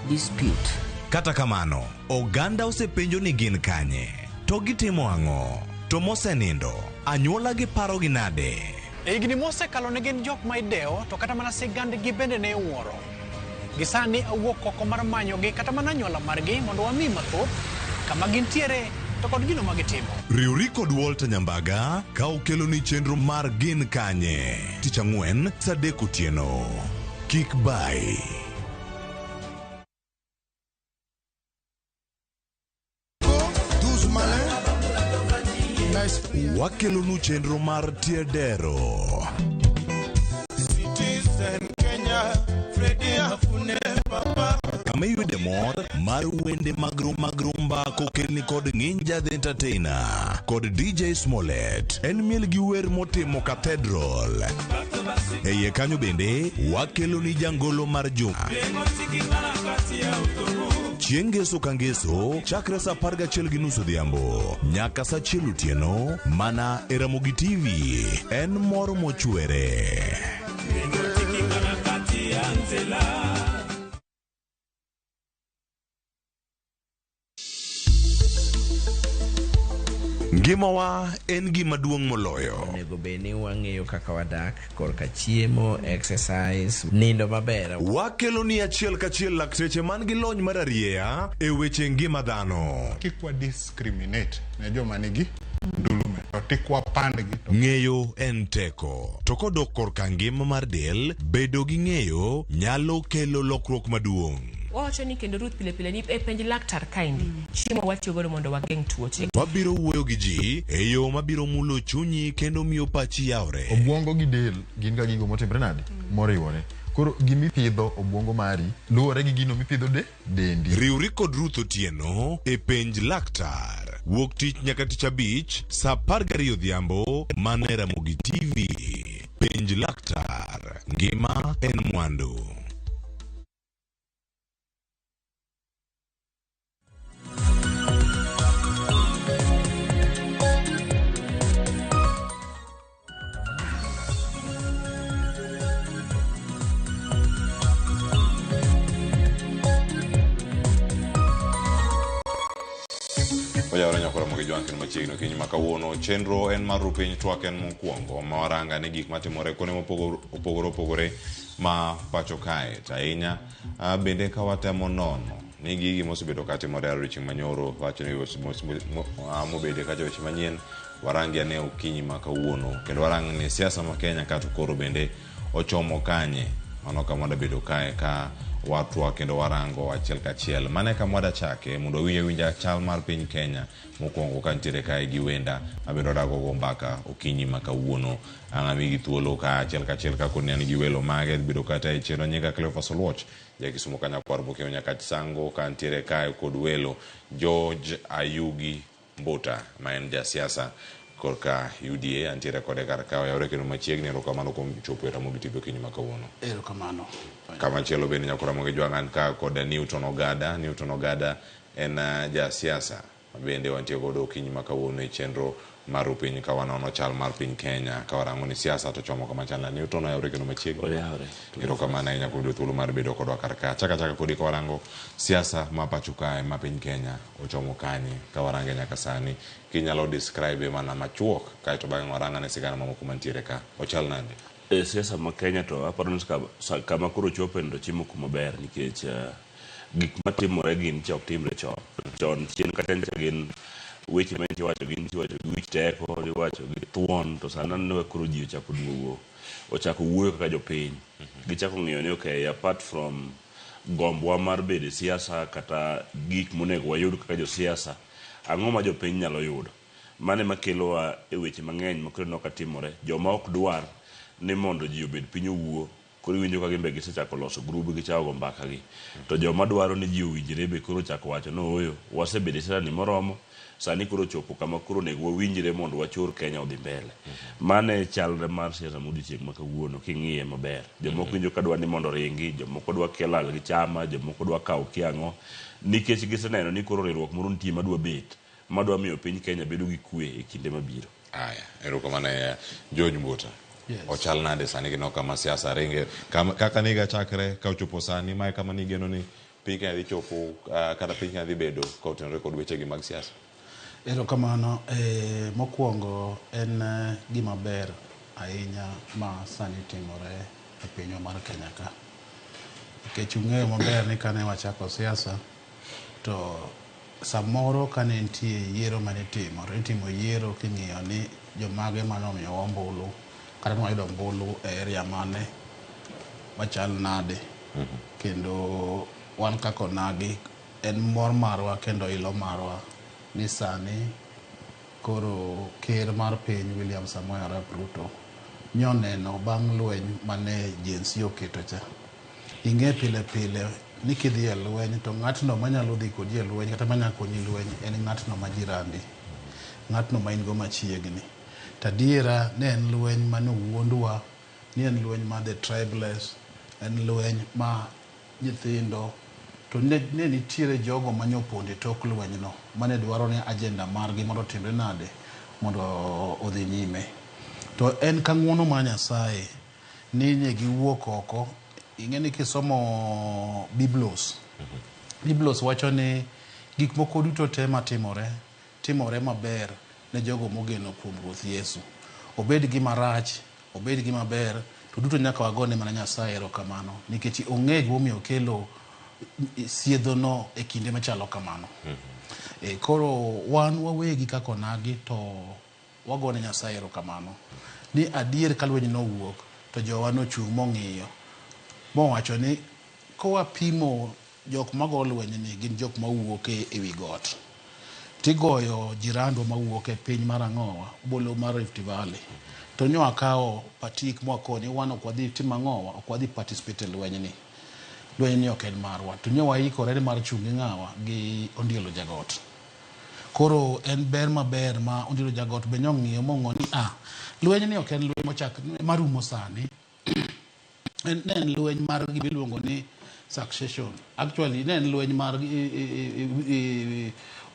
Dispute. Kata kamano, oganda osepenjo ni gin kanye, to gitimo ang'o, to mosenindo, anyuola gi parogi nade? E higni mosekalo ne gin jok ma idewo to kata mana sigandgi bende ne iwuoro. Gi sani awuok oko mar manyogi kata mana anyuola margi mondo wami mathoth kama gintiere to kod gino ma gitimo. Riwri kod Walter Nyambaga ka okeloni chenro mar Gin Kanye tich ang'wen saa adek otieno. Kik bayi. Wakelonu chenro mar Tiedero. Kama iyude mor mar wende mag mag rumba kokelni kod Nginja the Entertainer kod DJ Smollett. En miel gi wer motimo Cathedral. E iye kanyo bende wakeloni jangolo mar juma. Chieng' ngeso ka ngeso chakre saa apar gachiel gi nus odhiambo nyaka saa achiel otieno mana e Ramogi TV. En mor mochwere. Ngimawa en gima duong' moloyo. Onego bed ni wang'eyo kaka wadak korka chiemo, exercise, nindo maber. Wakeloni achiel kachiel lakteche man gi lony mar arieya e weche ngima dhano. Kik wa discriminate ne joma nigi ndulume to tik wapandgi to Ng'eyo en teko, to kodok korka ngima mar del, bedo gi ng'eyo nyalo kelo lokruok maduong'. Wawacho ni kendo Ruth pile pile ni e penj laktar kaendi chiemo watiyo godo mondo wageng' tuoche. Wabiro wuoyo gi ji e yo mabiro mulo chunyi kendo miyo pachi yawre. Obwongo gi del gin ga gigo motimre nade? Moriwore. Koro gimipidho obwongo mari luwore gi gino mipidho de dendi. Riwri kod Ruth Otieno e penj laktar. Wuok tich nyaka tich abich saa 12 odhiambo mana e Ramogi TV. Penj laktar. Ngima en mwandu. Oyawore nyakora mogi jwang' kendo machiegni okinyi ma kawuono. Chenro en mar rupiny twak en mokwongo ma waranga ni gik matimore kuonde mopogore opogore ma pacho kae. To ahinya bende ka watemo nono ni gigi mosebedo katimore e odiochieng' manyoro wacho ni mobede kacha weche manyien warangi ane okinyi ma kawuono kendo warang ni siasa ma Kenya ka to koro bende ochomo kanye. Mano kama wadabedo kae ka watwa kendo warango achiel kachiel. Mano e kama wadachake mondo wawinj awinja chal mar piny Kenya mokwongo ka nitiere kae gi wenda mabende wadago go mbaka okinyi ma kawuono. Ang' amigi thuolo ka achiel kachiel ka koni an gi welo mage bedo kata e chenro nyinga Cleophas Oluoch ja Kisumo ka nyakwar Bokeo Nyakach Sango ka nitiere kae kod welo George Ayugi Mbuta ma en jasiasa korka UDA antiere kode kar ka oyawre kendo machiegni erokamano kuom chopo e Ramogi TV okinyi ma kawuono. Erokamano. Kamachielo bende nyakwa Ramogi Jwang' an ka kod Newton Ogada. Newton Ogada en jasiasa ma bende wantie godo okinyi ma kawuono e chenro mar Rupiny ka wanono chal mar piny Kenya ka warango ni siasa to chomo kama chal nade. Newton oyawre kendo machiegni. Oyawre. Erokamano ahinya kuom yudo thuolo mar bedo kodwa kar ka. Achako achaka kodi ka warango siasa ma pacho kae ma piny Kenya ochomo kanye ka warange nyaka sani. Kinyalo describe mana machuok kaeto bang'e warang ane sigana mamoko mantiere ka. Ochal nade? E siasa ma Kenya to aparo ni kama koro ochope ni to ochimo kuma ber nikech gik matimore gin cha ok timre chon. Chon chien kacha nyicha gin weche ma iwacho gin iwacho gi wich teko, iwacho gi thuon to sani aneno ka koro ji ochako duogo, ochako wuoyo kaka jopiny. Gichako ng'iyo ni okay apart from gombwa mar bedo e siasa kata gik monego wayud kaka josiasa, ang'o ma jopiny nyalo yudo? Mano ema kelowa e weche mang'eny ma koro ineno ka timore. Joma ok dwar ni mondo ji obed piny owuo, koro iwinjo ka gin be gisechako loso grube gichako go mbaka gi. To joma dwaro ni ji owinjre be koro ochako wacho ni ooyo, wasebedo e siasa ni moromo, sani koro ochopo kama koro onego wawinjre mondo wachor Kenya odhi mbele. Mano e chalre mar siasa ma odiochieng' ma kawuono king'iye maber. Jomoko winjo ka dwa ni mondo oringi, jomoko dwa kia lal gi chama, jomoko dwa kawo kia ang'o, nikech giseneno ni koro riwruok moro nitie madwa bet, madwa miyo piny Kenya bedo gi kwe e kinde mabiro. Aya, erokamano ahinya. George Mbuta. Yes. Ochal nade sani kineno kama siasa ringe kama, kaka niga chakre ka ochopo sani mae kama nigeno ni piny Kenya dhi chopo kata piny Kenya dhi bedo ka otenore kod wechegi mag siasa? Erokamano. Mokwongo en gima ber ahinya ma sani timore e pinywa mar Kenya ka. Nikech ung'eyo maber ni kane wachako siasa to samoro kane nitie yiero mane itimo to itimo yiero king'iyo ni jomage mane omiyowa ombulu kata ne wayudo ombulu e area mane machal nade. Kendo wan kaka onagi en mor marwa kendo ilo marwa ni sani koro ker mar piny William Samoei Arap Ruto nyoneno bang' lweny mane Gen Z oketo cha. Ing'e pile pile ni kidhi e lweny to ng'atno manyalo dhi kodi e lweny kata manyalo konyi lweny en ng'atno ma jirandi, ng'atno ma in go machiegni. To adiera ne en lweny mane owuondwa ni en lweny mar the tribeless, en lweny ma nyithindo to ne nitiere jogo mane opondo e tok lwenyno mane dwaro ni agenda margi mondo otimre nade mondo odhi nyime. To en ka ng'uono mar Nyasaye ni ne giwuok oko. Ing'e ni kisomo Biblos, Biblos wacho ni gik moko duto te matimore timore maber ne jogo mogeno kuom Ruoth Yesu. Obed gima rach, obed gima ber, to duto nyaka wagone mana Nyasaye erokamano nikech ong'e gimomiyo okelo siedhono e kinde machalo kamano. Koro wan wawegi kaka onagi to wagone Nyasaye erokamano ni adier ka lweny nowuok to jowa nochung' mong'iyo mowacho ni kowapimo jok mago lweny ni gin jok mawuok e wi got tigoyo jirandwa mawuok e piny mar ang'owa bolo mar Rift Valley to nyo akawo patik mwakoni wan ok wadhi timo ang'owa ok wadhi participate e lweny ni lweny ni ok en marwa to nyo waikore ni mar chung' gi ng'awa gi Ondielo Jagot. Koro en ber maber ma Ondielo Jagot be nyong'iyo mong'o ni lweny ni ok en lweny mochak marumo sani. Ne en lweny mar gima iluongo ni succession. Actually ne en lweny mar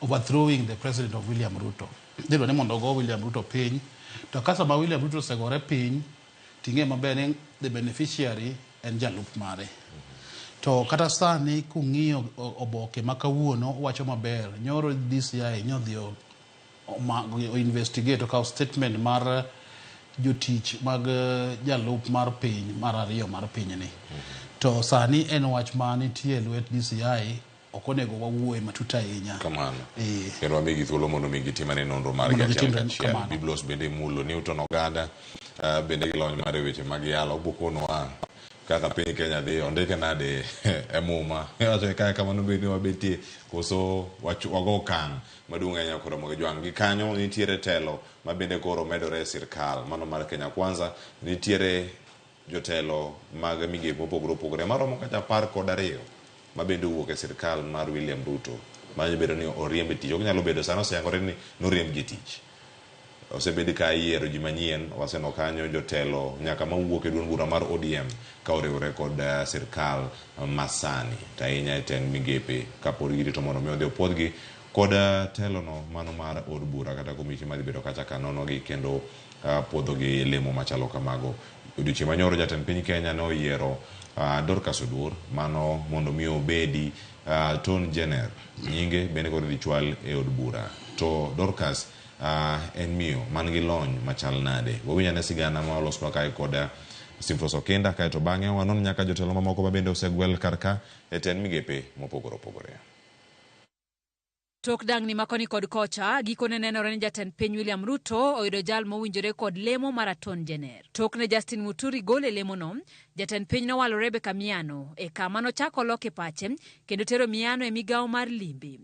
overthrowing the president of William Ruto. Idwa ni mondo ogo William Ruto piny to ka sama William Ruto osegore piny ting'e maber ni the beneficiary en jalup mare. To kata sani kung'iyo oboke ma kawuono wacho maber nyoro DCI nyodhi o investigate okawo statement mar jotich mag jalup mar piny mar ariyo mar pinyni. To sani en wach ma nitie e lwet DCI ok onego wawuoye matut ahinya. Kamano. Kendo wamigi thuolo mondo mi gitim ane nonro margi achiel kachiel. Biblos bende imulo Newton Ogada bende gi lony mar weche mag yalo obokonwa kaka piny Kenya dhi ondike nade e muma. Iwacho ni kamano bende wabetie koso wago okang' maduong' ahinya koro mondo jwang' gi kanyo nitiere telo ma bende koro medore e sirkal mano mar Kenya Kwanza nitiere jotelo mag migepe mopogore opogore maromo kata 12 ma bende owuok e sirkal mar William Ruto ma bedo ni oriemb e tich. Ok nyalo bedo sani oseyangore ni noriemb gi e tich. Osebed ka iyiero ji manyien waseneno kanyo jotelo nyaka mawuok e duond bura mar ODM ka oriwore kod sirkal masani to ahinya e tend migepe kapod girito mondo mi odhi opuodhgi kod telono mano mar od bura kata komiti madhi bedo kacha ka nonogi kendo puodhogi lemo machalo kamago. Odiochieng' manyoro jatend piny Kenya ne oyiero Dorcas Oduor mano mondo mi obedi Attorney General nyinge bende koro idhi chwal e od bura. To Dorcas en miyo man gi lony machal nade? Wawinj ane sigana ma olosnwa kae kod Simfros Okinda kaeto bang'e wanon nyaka jotelo mamoko ma bende osegwel kar ka e tend migepe mopogore opogore. Tok dang'ni ma koni kod kocha, gikone nenore ni jatend piny William Ruto oyudo jal mowinjore kod lemo mar Attorney General. Tok ne Justin Muturi gol e lemono, jatend piny nowalo Rebecca Miano e kama nochako loke pache kendo tero Miano e migawo mar limbe.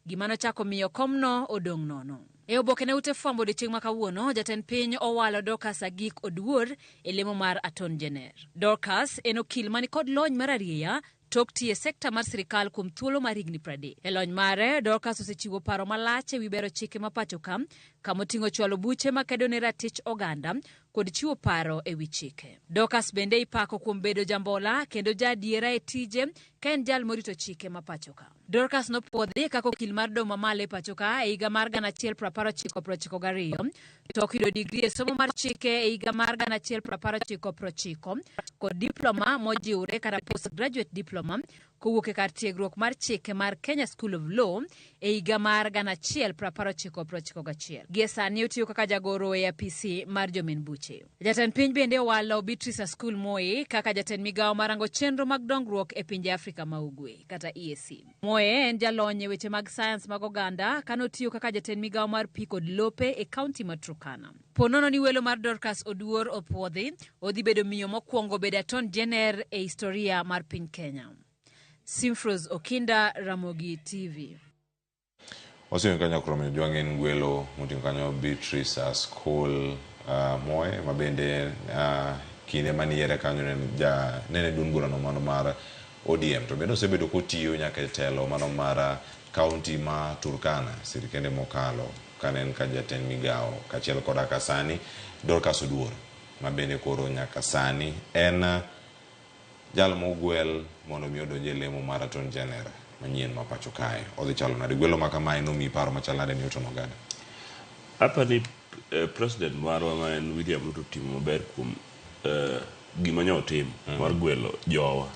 Gima nochako miyo komno odong' nono. E oboke ne ute fwambo odiochieng' ma kawuono, jatend piny owalo Dorcas Agik Oduor e lemo mar Attorney General. Dorcas en okil mani kod lony mar arieya tok tiyo e sekta mar sirikal kuom thuolo mar higni 30. E lony mare, Dorcas osechiwo paro malach ewi bero chike ma pacho ka, kamoting'o chwalo buche makedo ne ratich oganda kod chiwo paro ewi chike. Dorcas bende ipako kuom bedo jambola kendo jaadiera e tije ka en jal morito chike ma pacho ka. Dorcas nopuodhi kaka okil mar doho mamalo e pacho ka e higa mar 1992 tok yudo digri e somo mar chike e higa mar 1990 kod diploma mojiwre kata postgraduate diploma kowuok e kar tiegruok mar chike mar Kenya School of Law e higa mar 1991. Gie sani otiyo kaka jagoro e apisi mar jomin buche. Jatend piny bende owalo Beatrice Askul Moi kaka jatend migawo marango chenro mag dongruok e pinje Afrika ma Ugwe kata EAC. Moi en jalony e weche mag sayans mag oganda kanotiyo kaka jatend migawo mar pi kod lope e kaunti ma Turkana. Po nono ni welo mar Dorcas Oduor opuodhi, odhi bedo miyo mokwongo bedo Attorney General e historia mar piny Kenya. Simfros Okinda, Ramogi TV. Osingo kanyo kromo jwang' en gwelo moting'o kanyo Beatrice Askul Moe ma bende kinde maniyiere kanyo ne ja nene duond burano mano mar ODM to bende osebedo kotiyo nyaka e telo mano mar kaunti ma Turkana sirkende mokalo kane en ka jatend migawo kaachiel koda ka sani Dorcas Oduor ma bende koro nyaka sani en jal mogwel mondo mi odonj e lemo mar Attorney General manyien ma pacho kae. Odhi chalo nade? Gwelo ma kamae nomiyi paro machal nade Newton Ogada? Apani president marwa ma en William Ruto timo maber kuom gima nyo otimo mar gwelo jowa.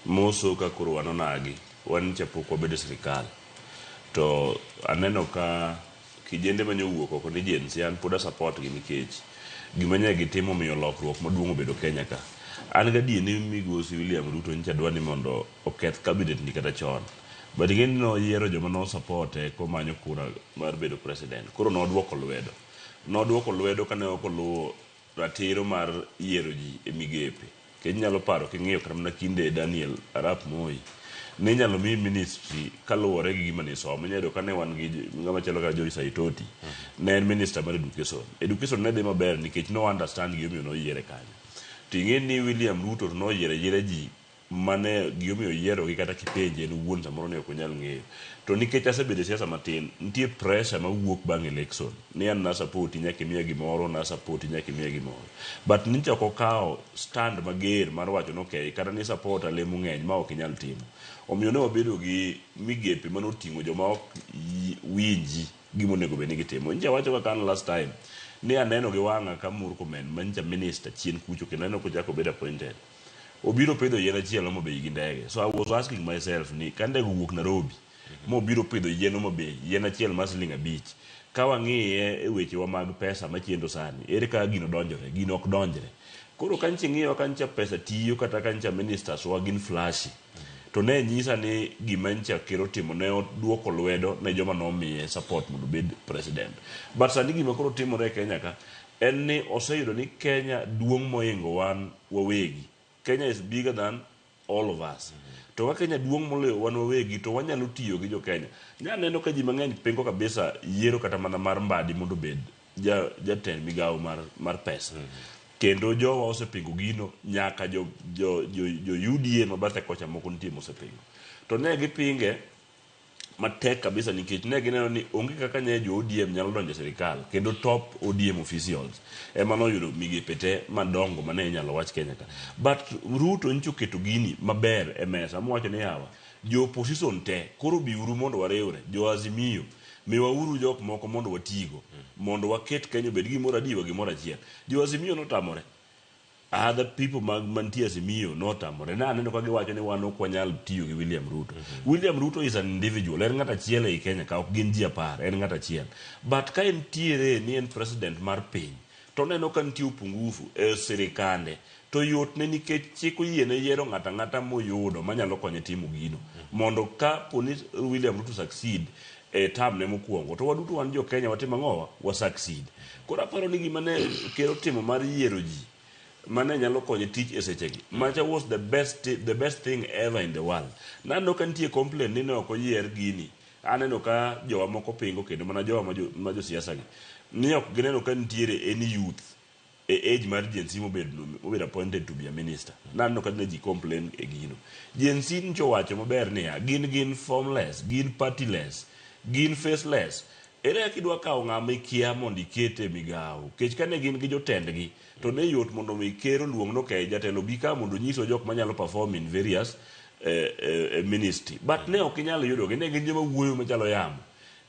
Moso ka koro wan onagi, wan nyicha pok wabedo e sirikal. To aneno ka kijende mane owuok oko ni Gen Z an pod a support gi nikech gima nye gitimo miyo lokruok maduong' obedo Kenya ka. An gadier ni migosi William Ruto nyicha dwa ni mondo oketh cabinet ni kata chon. But ing'e ni noyiero joma no support e komanyo kura mar bedo president. Koro noduoko lwedo. Noduoko lwedo kane ok oluwo ratiro mar yiero ji e migepe. Nikech inyalo paro king'iyo kata mana kinde Daniel Arap Moi, ne inyalo miyi ministry kaluwore gi gima nisomo. Inyalo yudo kane wan gi ng'ama chalo kaka Joyce Saitoti, ne en minister mar education. Education ne dhi maber nikech no understand gimomiyo noyiere kanyo. To ing'e ni William Ruto to noyiero ayiera ji mane gimomiyo oyierogi kata kipenje en owuon samoro ne ok onyal ng'eyo. To nikech asebedo e siasa matin, nitie pressure mawuok bang' election ni an na support nyaka imiya gimoro, na support nyaka imiya gimoro. But nyicha ok okawo stand mager mar wacho ni okay, kata ni support lemo ng'eny ma ok inyal timo. Omiyo ne wabedo gi migepe mane oting'o joma ok winji gima onego bed ni gitimo. Nyicha wacho kaka an last time ni aneno gi wang'a ka Murkomen ma nyicha minister chien kucho kendo aneno kochako bedo appointed. Obiro pidho yien achiel Homa Bay gi ndege. So I was asking myself ni ka ndege owuok Nairobi mobiro pidho yien Homa Bay, yien achiel mar siling 5. Ka wang'iye e wechewa mag pesa machendo sani, ere kaka gino donjore? Gino ok donjre. Koro ka nyicha ing'iyo ka nyicha pesa tiyo kata ka nyicha ministers wa gin flashy. To ne nyisa ni gima nyicha ker otimo ne oduoko lwedo ne joma nomiye support mondo obed president. But sani gima koro timore e Kenya ka en ni oseyudo ni Kenya duong' moingo wan wawegi. Kenya is bigger than all of us. To ka Kenya duong' moloyo wan wawegi to wanyalo tiyo gi jo Kenya. Nyaneno ka ji mang'eny pingo kabisa yiero kata mana mar Mbadi mondo obed jatend migawo mar pesa. Kendo jowa osepingo gino nyaka jo UDA ma bathe kocha moko nitie mosepingo. To ne gipinge matek kabisa nikech ne gineno ni onge kaka ne jo ODM nyalo donjo e sirikal kendo top ODM officials ema noyudo migepe te madongo mane inyalo wach Kenya ka. But Ruto nyicho keto gini maber e mesa mowacho ni yawa jo opposition te koro biuru mondo wariwre, jo Azimio miwauru jok moko mondo watigo mondo waket Kenya obed gimoro adiwa gimoro achiel. Jo Azimio notamore. Other people mag mantie Azimio notamore. Ne aneno ka giwacho ni wan ok wanyal tiyo gi William Ruto. William Ruto is an individual, en ng'at achiel ei Kenya ka ok gin ji 10, en ng'at achiel. But ka entiere ni en president mar piny, to oneno ka nitie upungufu e sirikande, to yot ne nikech chik oyiene yiero ng'ato ang'ata moyudo manyalo konye timo gino. Mondo ka poni William Ruto succeed e term ne mokwongo, to waduto wan jo Kenya watimo ang'owa? Wa succeed. Koro aparo ni gima ne ker otimo mar yiero ji mane nyalo konye tich e sechegi. Macha was the best thing ever in the world. Naneno ka nitie complaint ni ne ok oyier gini. Aneno ka jowa moko pingo kendo mana jowa ma josiasa gi. Ni ok gineno ka nitiere any youth e age mar Gen Z mobedo appointed to be a minister. Naneno ka ne ji complain e gino. Gen Z nyicho wacho maber niya, gin formless, gin partyless, gin faceless. Ere kaka idwa kawo ng'ama ikia mondo iket e migawo? Nikech kane gin gi jotendgi, to ne yot mondo mi ker oluong no okay, jatelo bi ka mondo onyiswa jok manyalo perform in various ministry. But ne ok inyal yudogi, ne gin joma wuoyo machalo yamo.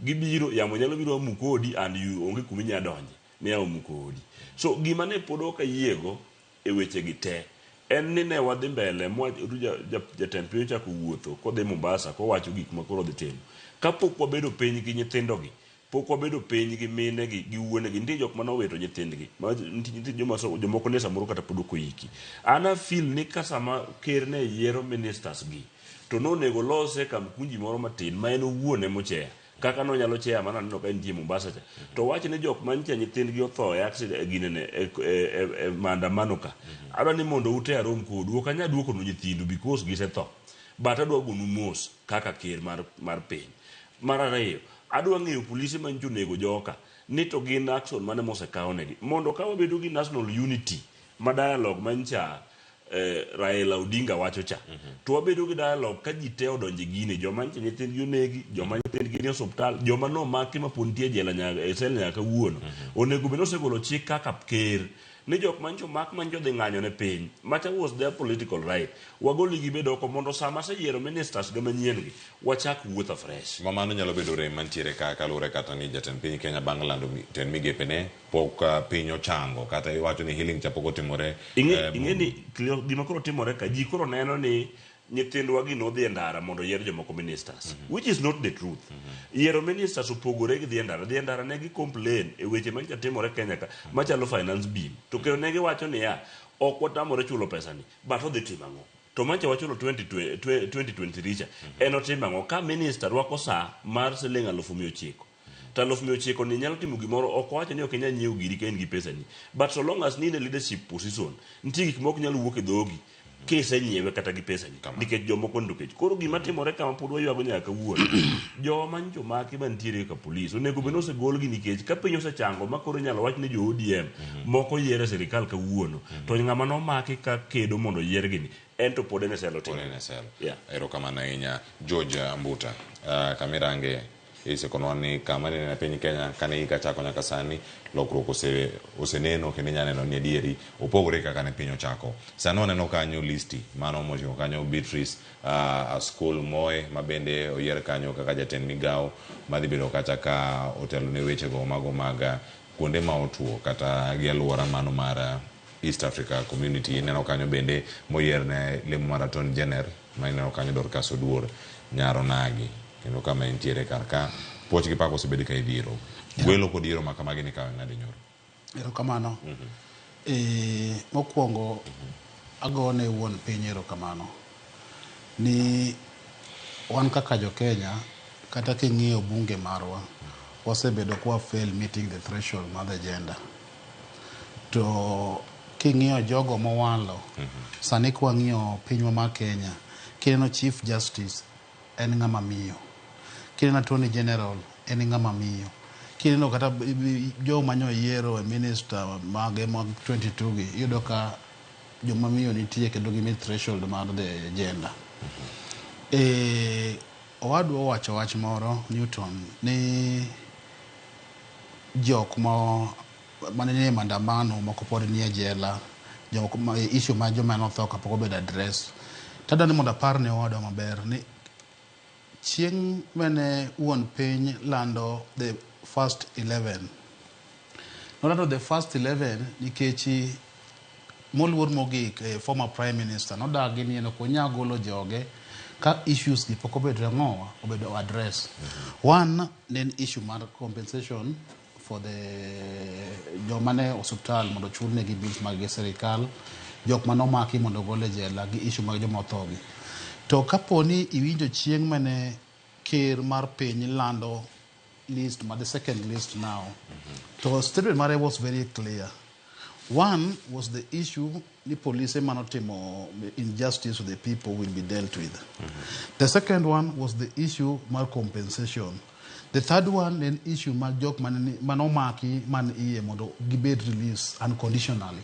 Gibiro, yamo nyalo biro amuko odi and you onge kuma inyalo donje, ne yamo omuko odi. So gima ne pod ok ayiego e weche gi te, En ni ne wadhi mbele mwa jatend piny ochako wuotho kodhi Mombasa kowacho gik ma koro odhi timo. Kapok wabedo piny gi nyithindogi, pok wabedo piny gi mine gi gi wuonegi, nitie jok mane owito nyithindgi, ma nitie joma jomoko ne samoro kata pod ok oiki. An a feel ni ka sama ker ne yiero ministers gi, to nonego olose kamkunji moro matin ma en owuon ema ochair. Kaka nonyalo chair mane aneno ka entie Mombasa cha. To wach ni jok mancha nyithindgi otho e accident ginene e, e, e, e maandamano ka. Adwa ni mondo ute arom kodu. Ok anyal duokonu nyithindu because gisetho. But adwa gonu mos kaka ker mar, mar piny. Mar ariyo, adwa ng'eyo polise manyocha onego joka ni to gin action mane mosekawnegi. Mondo ka wabedo gi national unity ma dialogue mancha Raila Odinga wacho cha. To wabedo gi dialogue ka ji te odonje gine, joma nyicha nyithindgi onegi, joma nyithindgi nie osuptal, joma nomaki ma pod nitie e jela nyaka e sel nyaka kawuono. Onego bed ni osegolo chik kaka ker ni jok manyicha omak manyicha odhi ng'anyo ne piny. Macha was their political right. Wagoli gibed oko mondo sama aseyiero ministers ga manyien gi, wachak wuoth afresh. Ma mano nyalo bedo rem mantiere ka kaluwore kata ni jatend piny Kenya bang' lando tend migepene pok piny ochango kata iwacho ni healing cha pok otimore. Ing'e ing'e ni gima koro timore ka ji koro neno ni nyithindwa gi nodhi e ndara mondo oyier jomoko ministers which is not the truth. Yiero ministers opogore gi dhi e ndara. Dhi e ndara ne gi complain e weche manyocha timore Kenya ka machalo finance bill to kendo ne giwacho niya ok watamore chulo pesa ni but odhi timo ang'o? To mancha wachulo 2023 cha en otimo ang'o? Ka minister rwako saa mar siling 900,000 to 900,000 ni nyalo timo gimoro ok owacho ni ok inyal nyiewo giri ka in gi pesani but so long as ni in e leadership position nitie gik mok nyal wuok e dhogi kisenyiewe kata gi pesani nikech jomoko nindo kech. Koro gima timore kama pod waywago nyaka kawuono joma nyocha omaki mantiere ka polis onego bed ni osegolgi nikech ka piny osechango ma koro inyalo wach ni jo ODM moko oyier e sirikal kawuono to ng'ama nomaki ka kedo mondo oyiergi ni en to pod en e sel otimo. Pod en e sel. Yeah. Erokamano ahinya George Mbuta. Kamirange isekonwa ni kama nineno e piny Kenya kane higa chako nyaka sani lokruok ose, oseneno kendo inyalo neno ni adieri opogore kaka ne piny ochako. Sani waneno kanyo listi mano moting'o kanyo Beatrice Askul Moe ma bende oyier kanyo kaka jatend migawo madhi bedo kacha ka otelo ne wechego mago mag kuonde ma otuo kata gi aluora mano mar East Africa Community. Ineno kanyo bende moyier ne lemo mar Attorney General ma ineno kanyo Dorcas Oduor nyar Onagi kendo kama entiere kar ka puoch gi pak osebed ka idhiero. Gwelo kod yiero ma kamagi ni kawe nade nyoro? Erokamano. Mokwongo agone wuon piny erokamano ni wan kaka jo Kenya kata king'iyo bunge marwa wasebedo kwa fail meeting the threshold mar the gender. To king'iyo jogo mowalo sani kwang'iyo pinywa mar Kenya kineno Chief Justice en ng'ama miyo, kineno Attorney General en ng'ama miyo, kineno kata joma nyo yiero e minister mage mag 22 gi iyudo ka joma miyo nitie kendo gi meet threshold mar the gender. Owadwa owacho wach moro Newton ni jok ma mane nie maandamano moko pod nie jela jok ma issue ma joma notho kapok obedo address. Tadwa ni mondo apar ne owadwa maber ni chieng' mane wuon piny lando the first 11 nolando the first 11 nikech moluor mogik former prime minister nodagi ni en ok onyal golo joge ka issues gi pok obedo ang'owa obedo address. One ne en issue mar compensation for the joma ne osuptal mondo ochulnegi bills mag gi sirikal, jok mane omaki mondo ogol e jela gi issue mag joma otho gi. To kapo ni iwinjo chieng' mane ker mar piny lando list ma the second list now, to statement mare was very clear. One was the issue ni polise manotimo injustice to the people will be dealt with. The second one was the issue mar compensation. The third one en issue mag jok manomaki man iye mondo gibed release unconditionally.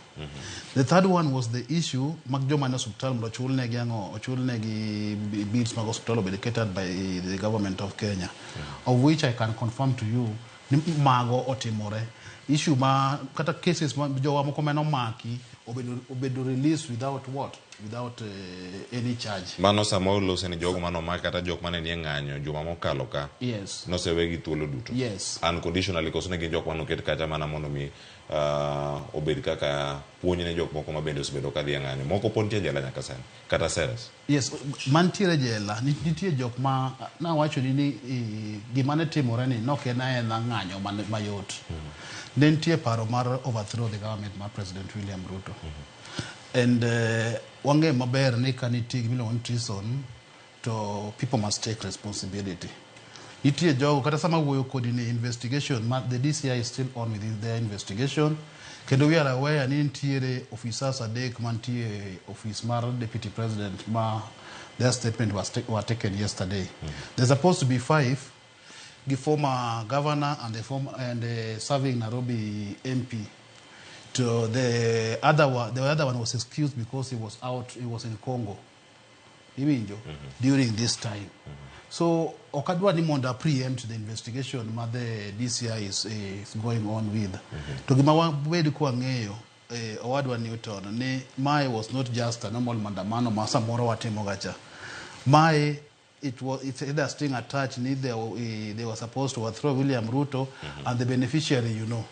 The third one was the issue mag joma ne osuptal mondo ochulnegi ang'o ochulnegi bills mag osuptal obed catered by the government of Kenya. Of which I can confirm to you ni mago otimore. Issue ma kata cases ma jowa moko mane omaki obedo released without what? Without any charge. Mano sama olose ni jogo mane omak kata jok mane nie ng'anyo juma mokalo ka. Yes. Nosewegi thuolo duto. Yes. Unconditionally koso ne gin jok mane oket kacha mana mondo mi obed kaka puonj ne jok moko ma bende osebedo ka dhi e ng'anyo. Moko pod nitie e jela nyaka sani kata cells. Yes, mantiere jela nitie jok ma nawacho ni ni gima ne timore ni nok en aena ng'anyo mayot. Ne nitie paro mar overthrow the government mar President William Ruto. And wang'eyo maber ni ka nitie gima iluongo ni treason to people must take responsibility. Nitie jogo kata sama wuoyo kodi ni investigation ma the DCI is still on with their investigation. Kendo we are aware ni nitiere officers adek mantie office mar deputy president ma their statement was were taken yesterday. There's supposed to be 5, the former governor and the former and the serving Nairobi MP. To the other one, the other one was excused because he was out, he was in Congo. Iwinjo, during this time. So okadwa ni mondo preempt the investigation ma the DCI is going on with. To gima wabed kwang'eyo owadwa Newton ni mae was not just a normal maandamano ma samoro watimo gacha. Mae it's either string attached ni they were supposed to overthrow William Ruto and the beneficiary, you know.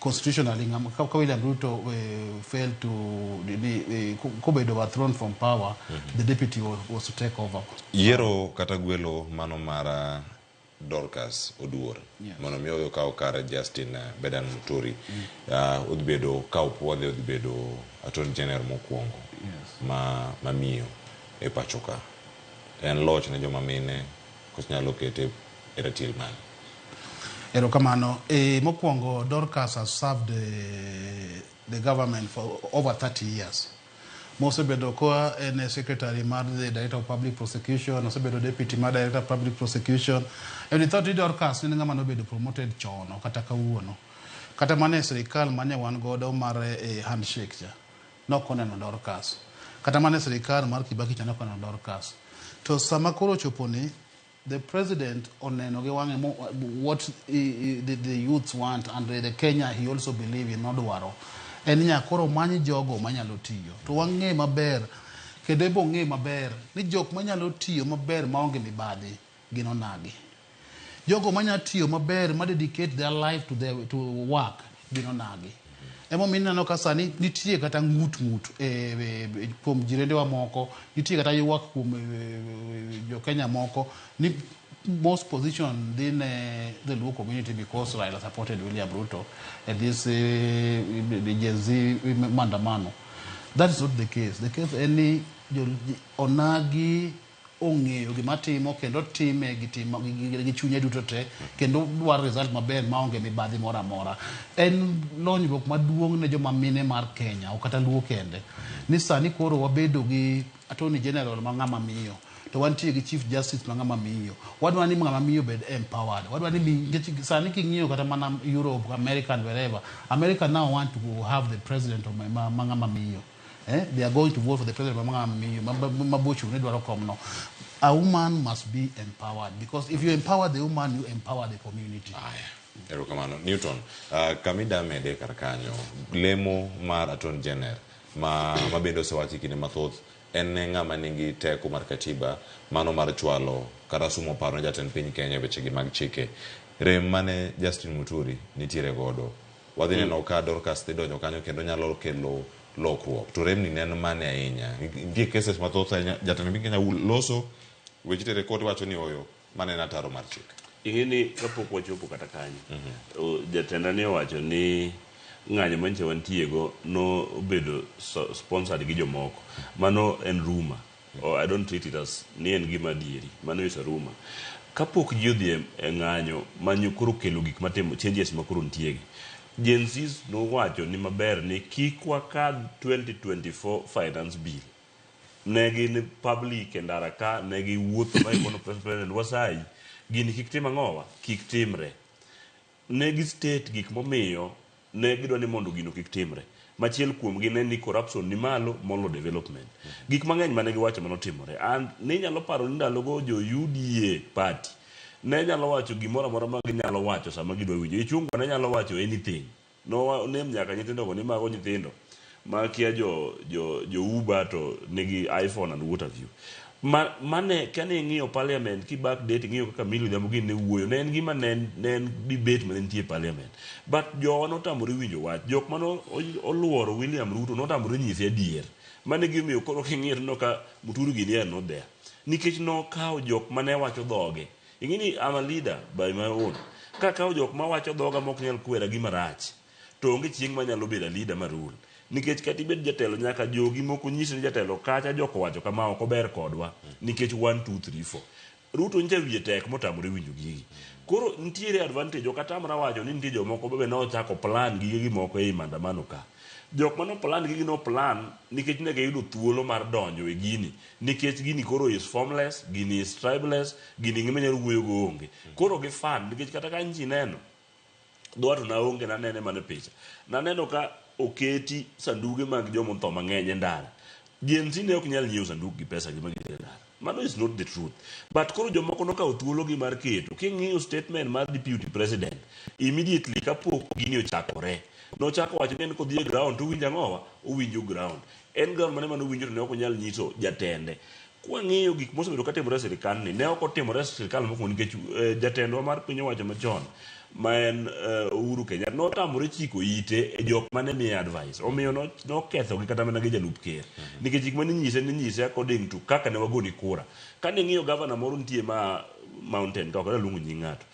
Constitutionally, ka William Ruto failed to kobedo overthrown from power, the deputy was to take over. Yiero kata gwelo mano mar Dorcas Oduor. Yes. Mondo mi okaw kar Justin Bedan Muturi. Odhi bedo ka opuodhe odhi bedo Attorney General mokwongo. Yes. Ma miyo e pacho ka. En loch ne joma mine koso nyalo kete e ratil mane. Erokamano. Mokwongo Dorcas has served the government for over 30 years. Mosebedo koa en secretary mar the Director of Public Prosecution, osebedo deputy mar Director of Public Prosecution. And we thought ni Dorcas en ng'ama nobedo promoted chon kata kawuono. Kata mana e sirikal mane wan godo mar handshake cha, nok oneno Dorcas. Kata mana e sirikal mar Kibaki cha nok oneno Dorcas. To sama koro ochopo ni, the president oneno gi wang'e what the youths want and the Kenya he also believe in nodwaro. En nya koro many jogo manyalo tiyo. To wang'e maber, kendo ibo ng'e maber, ni jok manyalo tiyo maber maonge mibadhi gin onagi. Jogo manyalo tiyo maber ma dedicate their life to work gin onagi. Emomiyo ineno ka sani nitie kata ng'ut ng'ut kuom jirendewa moko, nitie kata ywak kuom jo Kenya moko ni most position dhi ne the Luo community because Raila supported William Ruto at this the Gen Z maandamano. That is not the case. The case en ni onagi ong'eyo gima timo kendo time gi timo gi chunye duto te kendo dwaro result maber maonge mibadhi moro amora. En lonyruok maduong' ne joma mine mar Kenya ok kata Luo kende. Ni sani koro wabedo gi Attorney General ma ng'ama miyo to wantie gi Chief Justice ma ng'ama miyo. Wadwa ni ng'ama miyo bed empowered. Wadwa ni nikech sani king'iyo kata mana Europe, America and wherever, America now want to have the president of ma ng'ama miyo. They are going to vote for the president ma ng'ama miyo, ma Bush ne dwaro komno. A woman must be empowered because if you empower the woman, you empower the community. Aya, erokamano. Newton, kamida mede kar kanyo, lemo mar Attorney General ma bende osewachi kinde mathoth en ne ng'ama nigi teko mar katiba mano mar chwalo kata sumo paro ne jatend piny Kenya e wechegi mag chike. Rem mane Justin Muturi nitiere godo. Wadhi neno ka Dorcas dhi donjo kanyo kendo nyalo kelo lokruok. To remni ne en mane ahinya? Nitie cases mathoth ahinya jatend piny Kenya loso weche tere court wacho ni oyo mane en ataro mar chik. Ing'e ni kapok wachopo kata kanyo, jatenda ne owacho ni ng'anyo manyicha wantiego nobedo sponsored gi jomoko. Mano en rumor. I don't treat it as ni en gima adieri. Mano is a rumor. Kapok ji odhi e ng'anyo manyo koro kelo gik matimo changes ma koro nitiegi. Gen Zs nowacho ni maber ni kik wakadh 2024 finance bill. Ne gin public e ndara ka, ne giwuotho ma ikono president wasayi, gini kik tim ang'owa, kik timre. Ne gi state gik momiyo ne gidwa ni mondo gino kik timre. Machiel kuomgi ne ni corruption ni malo molo development. Gik mang'eny mane giwacho manotimore. And ne inyalo paro ni ndalogo jo UDA party ne nyalo wacho gimoro amora ma ginyalo wacho sama gidwa winjo. Ichung'wa ne nyalo wacho anything. No name nyaka nyithindo go ni mago nyithindo ma kia jo jo jo Uber to nigi iPhone and what have you. Ma mane kane ing'iyo parliament ki back date ing'iyo kaka Millie Odhiambo gini ne wuoyo ne en gima ne en ne en debate mane nitie e parliament. But jowa notamore winjo wach. Jok mane oluoro William Ruto notamore nyise adier. Mano e gimomiyo koro king'iyo tineno ka Muturi gini are not there. Nikech nokawo jok mane wacho dhoge. Ing'e ni I'm a leader by my own. Kakawo jok mawacho dhoga mok nyal kwera gima rach to onge chieng' manyalo bedo a leader ma rule. Nikech kata ibed jatelo nyaka jogi moko nyisi ni jatelo kacha jok owacho kama ok ober kodwa nikech 1 2 3 4. Ruto nyicha wiye tek motamore winjo gigi. Koro nitiere advantage ok atamra wacho ni nitie jomoko be nochako plan gige gi moko ei maandamano ka. Jok mano plan gigi no plan nikech ne giyudo thuolo mar donjo e gini nikech gini koro is formless, gini is tribeless, gini ng'ama nyalo wuoyo go onge. Koro gi fund nikech kata ka nchi neno dhowa to naonge nanene mana e picha. Naneno ka oketi sanduge mag jomotho mang'eny e ndara. Gen Z ne ok nyal nyiewo sanduk gi pesa gi ma gitero e ndara. Mano is not the truth. But koro jomoko nokawo thuolo gi mar keto. King'iyo statement mar deputy president, immediately kapok gini ochakore, nochako wacho ni en kodhi e ground to owinjo ang'owa? Owinjo ground. En ground mane mane owinjo to ne ok onyal nyiso jatende. Kwang'iyo gik mosebedo katimore e sirkal ni, ne ok otimore e sirkal mokwongo nikech eh, jatendwa mar piny owacho machon ma en eh, Uhuru Kenyatta notamore chiko ite e jok mane miye advice. Omiyo no- nokethogi kata mana gi jalup ker. Nikech gik mane inyise ninyise according to kaka ne wagoni kura. Kane ing'iyo gavana moro nitie ma Mountain ka ok adwa luongo nying ng'ato.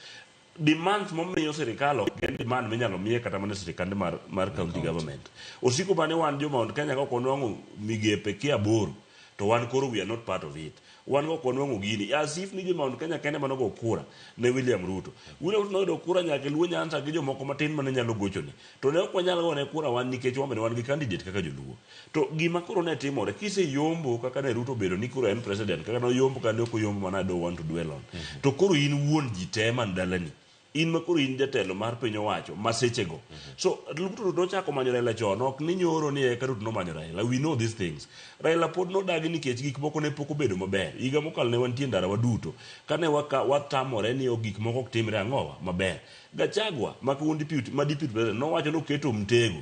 Demands momiyo sirikal ok en demand minyalo miye kata mana e sirikande mar, mar county government. Osiko bane wan jo Mount Kenya ka ok wanwang'o migepe kia aboro to wan koro we are not part of it. Wan ok wanwang'o gini as if ni jo Mount Kenya kende mane ogo kura ne William Ruto. William Ruto noyudo kura nyaka e Luo Nyanza gi jomoko matin mane nyalo gochone. To ne ok wanyal gone kura wan nikech wan bende wan gi candidate kaka joluo. To gima koro ne timore, kiseyombo kaka ne Ruto obedo ni koro en president, kaka noyombo kaka ne ok oyombo mano I don't want to dwell on. To koro in wuon ji te man dalani. In ma koro in jatelo mar piny owacho ma sechego. So Ruto nochako manyo Raila chon, ok ni nyoro ni eka Ruto nomanyo Raila. We know these things. Raila pod nodagi nikech gik moko ne pok obedo maber. Higa mokalo ne wantie ndara waduto. Kane waka, watamore ni ok gik moko ok timre ang'owa maber. Gachagua ma kawuono deputy, ma deputy president nowacho ni oketo mtego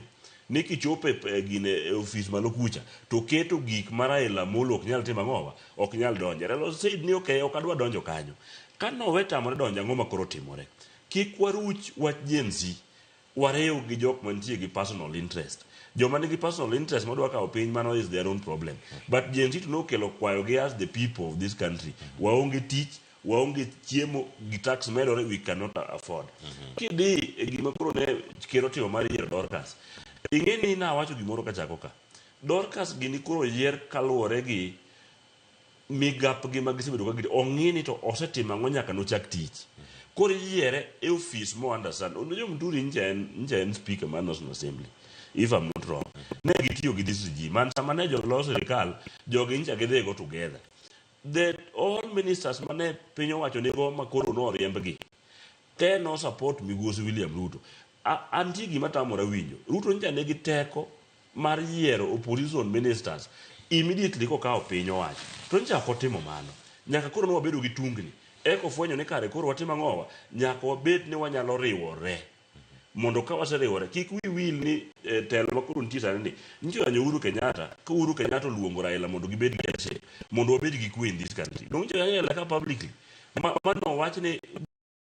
ni kichopo e e gine e ofis malo kucha to keto gik ma Raila Amolo ok nyal timo ang'owa ok nyal donje. Raila said ni okay ok adwa donjo kanyo. Ka nowe tamore donjo ang'o ma koro timore? Kik waruch wach Gen Z wariw gi jok mantie gi personal interest. Joma nigi personal interest madwa kawo piny mano is their own problem. But Gen Z to nokelo kwayo gi as the people of this country. Waonge tich, waonge chiemo gi tax medore we cannot afford. Kidhi e gima koro ne ker otimo mar yiero Dorcas. Ing'e ni nawacho gimoro kachako ka. Dorcas gini koro yier kaluwore gi migapgi ma gisebedo ka giti ong'i ni to osetimo ang'o nyaka nochak tich. Koro iyiere e ofis mo understand. Unajua Muturi ncha en, ncha en speaker mar National Assembly if I'm not wrong. Ne gitiyo gi this regime. And sama ne jolo sirikal, jogi ncha gidhi go together. The all ministers mane piny owacho nigo ma koro noriembgi te no support migosi William Ruto. Antie gima tamora winjo. Ruto ncha nigi teko mar yiero opposition ministers immediately kokawo piny owacho. To ncha ok otimo mano. Nyaka koro ne wabedo gi tungni. Eka ofwenyo ni kare koro watimo ang'owa? Nyaka wabed ni wanyalo riwore. Mondo ka waseriwore, kik wi wil ni eh, telo ma koro nitie sani ni, nyicho yanyo Uhuru Kenyatta, ka Uhuru Kenyatta oluongo Raila mondo gibed gi handshake, mondo wabed gi kwe in this country. Donge nyicho yanyo Raila ka publicly. Ma, ma nowach ni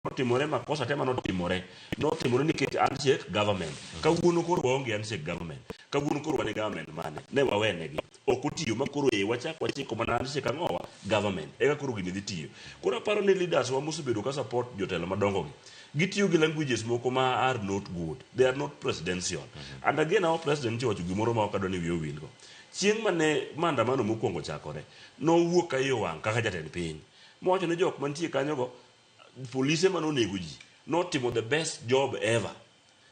notimore makosa te manotimore notimore nikech handshake government. Kawuono koro waonge handshake government. Kawuono koro wan e government mane? Ne wawenegi. Ok otiyo ma koro e wachak wachiko mana handshake ang'owa government. Eka koro gini dhi tiyo. Koro aparo ni leaders wa mosebedo ka support jotelo madongo gi. Gitiyo gi languages moko ma are not good. They are not presidential. And again our president nyocha owacho gimoro ma ok adwa ni wiya owil go. Chieng' mane maandamano mokwongo ochakore, nowuok ka iye owang' kaka jatend piny. Mowacho ni jok mantie kanyogo polise mane onego ji notimo the best job ever.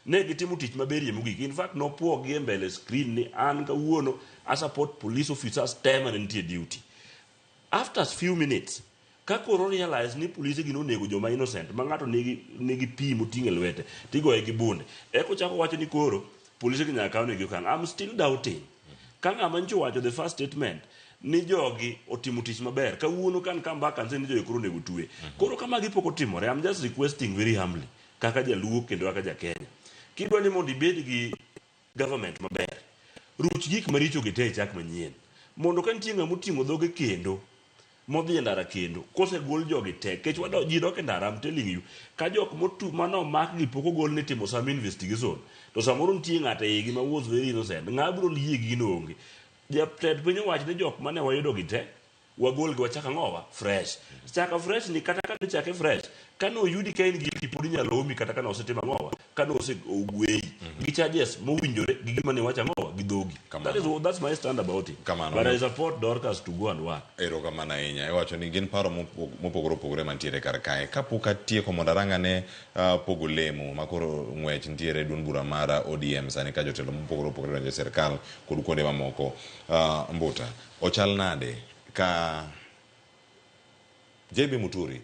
Ne gitimo tich maberie mogik. In fact, nopuogi e mbele screen ni an kawuono a support police officers te mane nitie duty. After few minutes, ka koro realize ni polise gi nonego joma innocent ma ng'ato nigi, nigi pi moting'o e lwete tigoye gi bunde. Eka ochako wacho ni koro polise gi nyaka kawnegi okang'. I'm still doubting. Ka ng'ama nyocha owacho the first statement ni jogi otimo tich maber, kawuono can come back and say ni jogi koro onego twe. Koro ka magi pok otimore, I'm just requesting very humbly kaka jaluo kendo kaka ja Kenya. Kidwa ni mondo ibed gi government maber, Ruch gik maricho gi te chak manyien. Mondo ka nitie ng'ama oting'o dhoge kendo modhi e ndara kendo kosegol jogi te kech wado ji dok e ndara I'm telling you ka jok motu mano mak gi pok ogol ni timo some investigation to samoro nitie ng'ato e igi ma was very innocent ng'a biro yie gi gino onge jatend piny owacho ni jok mane wayudo gi te wagol gi wachak ang'owa fresh chaka fresh ni kata ka chake fresh kane oyudi ka in guilty pod inyalo omi kata kane osetimo ang'owa kane osegweyi gi charges mowinjore gi gima ne iwacho ang'owa gi dhogi that is that's my stand about it Kamano. but I support Dorcas to go and work. Erokamano ahinya. Iwacho ni gin paro mopogore opogore mantiere kar kae. Kapok atieko mondo arang'ane pogo lemo makoro ng'wech nitiere e duond bura mar ODM sani ka jotelo mopogore opogore donjo e sirkal kod kuonde mamoko. Mbuta, ochal nade ka JB Muturi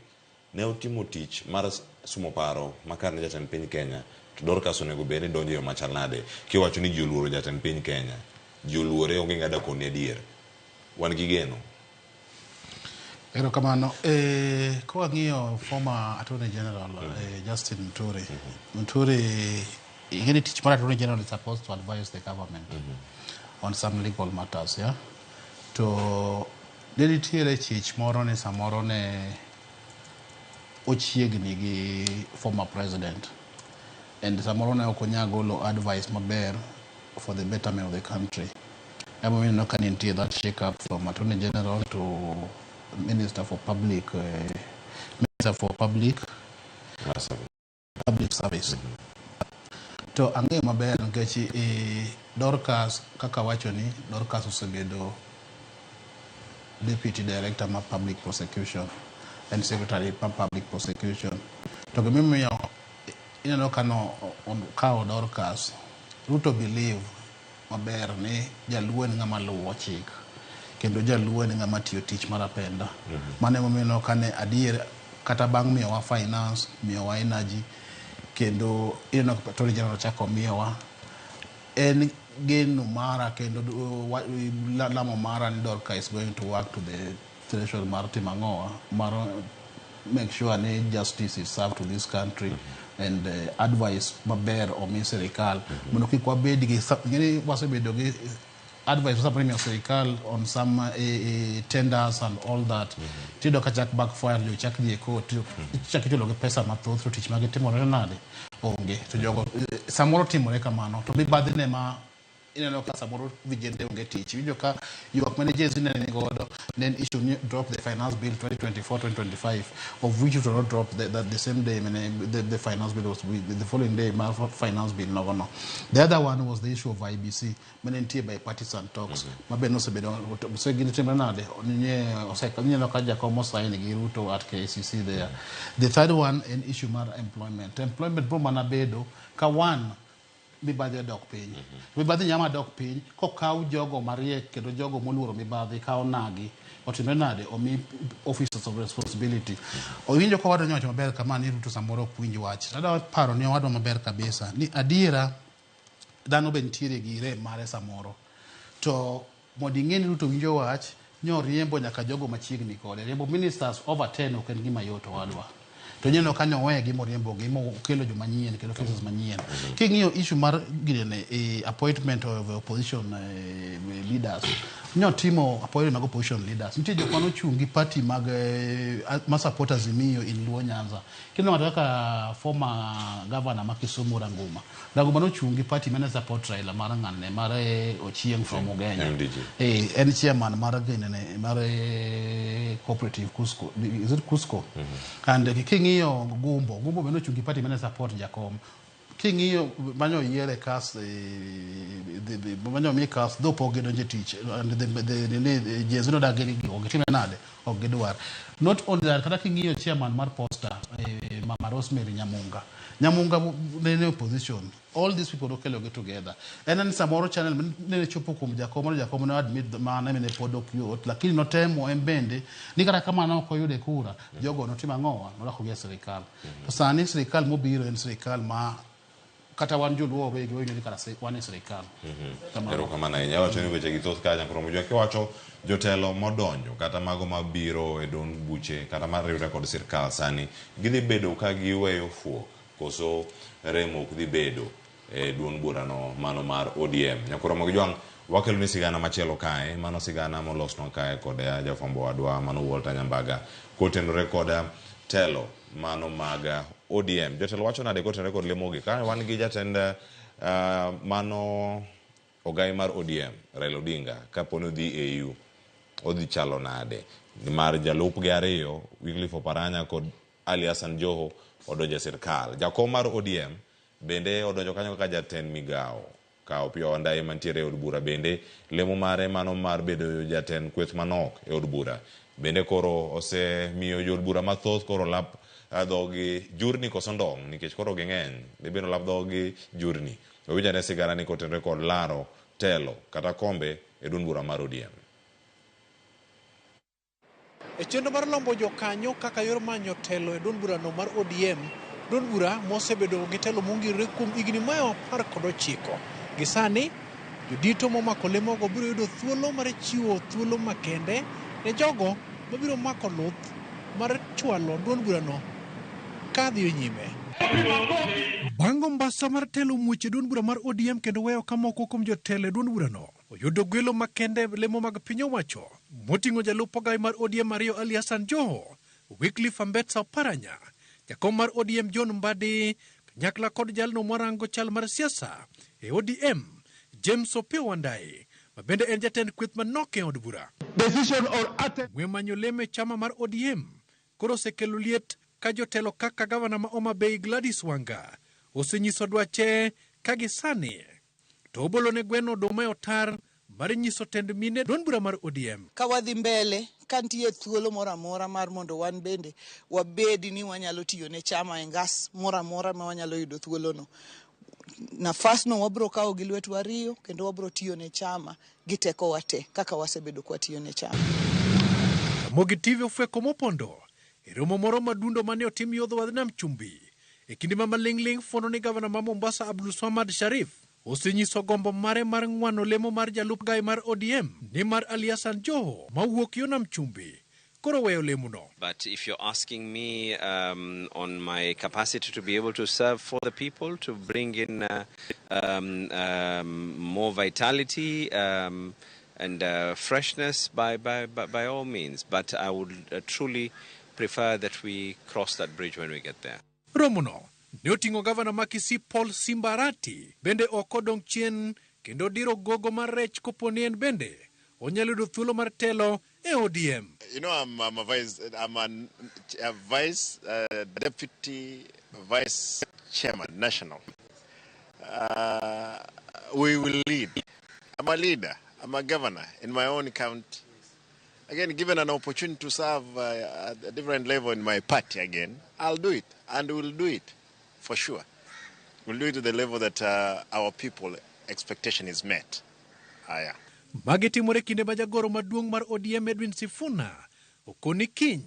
ne otimo tich mar sumo paro makare ne jatend piny Kenya to Dorcas onego bed ni donjo e yo machal nade kiwacho ni ji oluoro jatend piny Kenya ji oluore onge ng'ada koni adier wan gi geno. Erokamano. Ka wang'iyo former Attorney General Justin Muturi, Muturi ing'e ni tich mar Attorney General is supposed to advise the government on some legal matters, yeah? To ne nitiere chich moro ni samoro ne ochiegni gi former president and samoro ne ok onyal golo advice maber for the betterment of the country. Emomiyo ineno ka nitie that shake up from Attorney General to Minister for Public Service. To ang'eyo maber nikech Dorcas kaka wacho ni Dorcas osebedo Deputy Director mar Public Prosecution and Secretary mar Public Prosecution. To gimomiyo ineno ka no okawo Dorcas, Ruto believe maber ni jaluo en ng'ama luwo chik kendo jaluo en ng'ama tiyo tich mar apenda. Mano emomiyo ineno ka ne adier kata bang' miyowa finance, miyowa energy kendo ineno ka Attorney General chako miyowa en geno mara kendo lamo mara ni Dorcas is going to work to the threshold mar timo ang'owa mar make sure ni justice is served to this country and advice maber omi sirikal mondo kik wabed gi ing'eni wasebedo gi advice samoro imiyo sirikal on some tenders and all that tiyudo ka chak backfire jo chak dhi e court chak ichulo gi pesa mathoth to tich magitimore nade onge to jogo samoro timore kamano to mibadhi ne ma ineno ka samoro vijende onge tich iwinjo ka ywak mane Gen Z ne ni godo ne en issue ni drop the finance bill 2024-2025 of which it will not drop the same day mane the finance bill was the following day mar finance bill nogo no. The other one was the issue of IEBC mane nitie bipartisan talks ma be nosebedo osegini timre nade nye ineno ka Jakom osign gi Ruto at KICC there. The third one en issue mar employment bro mana bedo ka one mibadhi odok piny. Mibadhi nyama dok piny kokaw jogo mariek kendo jogo moluoro mibadhi kaw nagi otimre nade omi officers of responsibility. Owinjo ka owadwa nyowacho maber kama ni Ruto samoro ok winj wach. Adwa paro ni owadwa maber kabisa ni adiera dhano be nitiere gi rem mare samoro to mondo ing'e ni Ruto winjo wach nyoriembo nyaka jogo machiegni kode riembo ministers over 10 ok en gima yot owadwa to ineno ka nowegi moriembogi mokelo joma nyien kendo faces manyien king'iyo issue mar ginene appointment of opposition leaders nyotimo appointment mag opposition leaders nitie jok manochung' gi party mag ma support Azimio in Luo Nyanza kineno ng'ato kaka former governor ma Kisumu Ranguma Ranguma nochung' gi party mane support Raila mar ng'ane mar Ochieng from Ugenya MDG. En chairman mar ginene mar cooperative Cusco is it Cusco and king'iyo Gumbo Gumbo be nochung' gi party mane support Jakom king'iyo manyo yiere kas manyo mi kas dho pok gidonjo e tich and the nini Gen Z nodagi ni ok gitime nade ok gidwar not only that kata king'iyo chairman mar Posta Mama Rosemary Nyamunga Nyamunga ne opposition all these people nokelogi together en ni samoro channel nene chopo kuom Jakom mano Jakom ne admit mane ne pod ok yot lakini notemo en bende ni kata kamano ok oyude kura jogo notimo ang'owa norwakogi e sirikal to sani sirikal mobiro en sirikal ma kata wan joluo wawegi wawinjo ni kara wan e sirikal Kamano. Erokamano ahinya. Awacho ni weche gi thoth kacha koro Mujwa kiwacho jotelo modonjo kata mago mabiro e duond buche kata mariwre kod sirkal sani gidhi bedo ka giweyo fuok koso rem ok dhi bedo e duond burano mano mar ODM. Nyakoro Mogijwang' Wakelo ni sigana machielo kae, mano sigana molosnwa kae kod jafwambo wadwa mano Walter Nyambaga kotenore kod telo mano mag ODM. Jotelo wacho nade kotenore kod lemogi? Kae wan gi jatend mano ogai mar ODM, Raila Odinga, kapo ni odhi AU, odhi chalo nade? Nimar jalupgi ariyo, Wycliffe Oparanya kod Ali Hassan Joho odonjo e sirkal. Jakom mar ODM bende odonjo kanyo kaka jatend migawo. Ka Opiyo Wandayi mantiere e od bura bende lemo mare mano mar bedo jatend kweth manok e od bura bende koro osemiyo jood bura mathoth koro lap dhogi jurni koso ndong' nikech koro ging'eny dibed ni olap dhogi jurni. Wawinj ane sigana ni kotenore kod laro telo kata kombe e duond bura mar ODM. E chenro mar lombo jokanyo kaka yor manyo telo e duond burano mar ODM, duond bura mosebedo gi telo mongirore kuom higni mayo 19. Gi sani, jodito momako lemogo biro yudo thuolo mar chiwo thuolo makende ne jogo mabiro mako luth mar chwalo duond burano kadhi nyime. Bang' ombasa mar telo muoch e duond bura mar ODM kendo weyo ka moko kuom jotelo e duond burano oyudo gwelo makende lemo mag piny owacho moting'o jalup ogai mar ODM ariyo Ali Hassan Joho, Wycliffe Ambetsa Oparanya, jakom mar ODM John Mbadi, kanyakla kod jalno mwarango chal mar siasa e ODM James Opiyo Wandayi, ma bende en jatend kweth manok e od bura. Ng'we manyo lemo e chama mar ODM koro osekelo liet ka jotelo kaka gavana ma Homa Bay Gladys Wanga osenyiso dwache ka gisani to obolo ne gweno oduma e otar mar nyiso tend mine duond bura mar ODM. Ka wadhi mbele, ka nitie thuolo moro amora mar mondo wan bende wabedi ni wanyalo tiyo ne chama e ngas moro amora ma wanyalo yudo thuolono. Nafasno wabro kawo gi lwetwa ariyo kendo wabro tiyo ne chama gi tekowa te kaka wasebedo kwatiyo ne chama. Ramogi TV ofweko mopondo e romo moro madundo mane otim yodho wadh nam chumbi e kinde ma maling'ling' fuono ni gavana ma Mombasa Abdulswamad Sharif osenyiso gombo mare mar ng'wano lemo mar jalup gai mar ODM nimar Ali Hassan Joho mawuok yo nam chumbi koro weyo lemono. But if you're asking me on my capacity to be able to serve for the people, to bring in more vitality and freshness, by all means. But I would truly prefer that we cross that bridge when we get there. Romono ne oting'o gavana ma Kisii Paul Simba Arati bende ok odong' chien kendo diro gogo mar rech kopo ni en bende onyalo yudo thuolo mar telo e ODM. You know, I'm a vice, I'm an, a vice deputy vice chairman, national. We will lead. I'm a leader. I'm a governor in my own county. Again, given an opportunity to serve at a different level in my party again, I'll do it, and we'll do it for sure. We'll do it to the level that our people expectation is met. Yeah. Magi timore kinde ma jagoro maduong' mar ODM Edwin Sifuna okoni kiny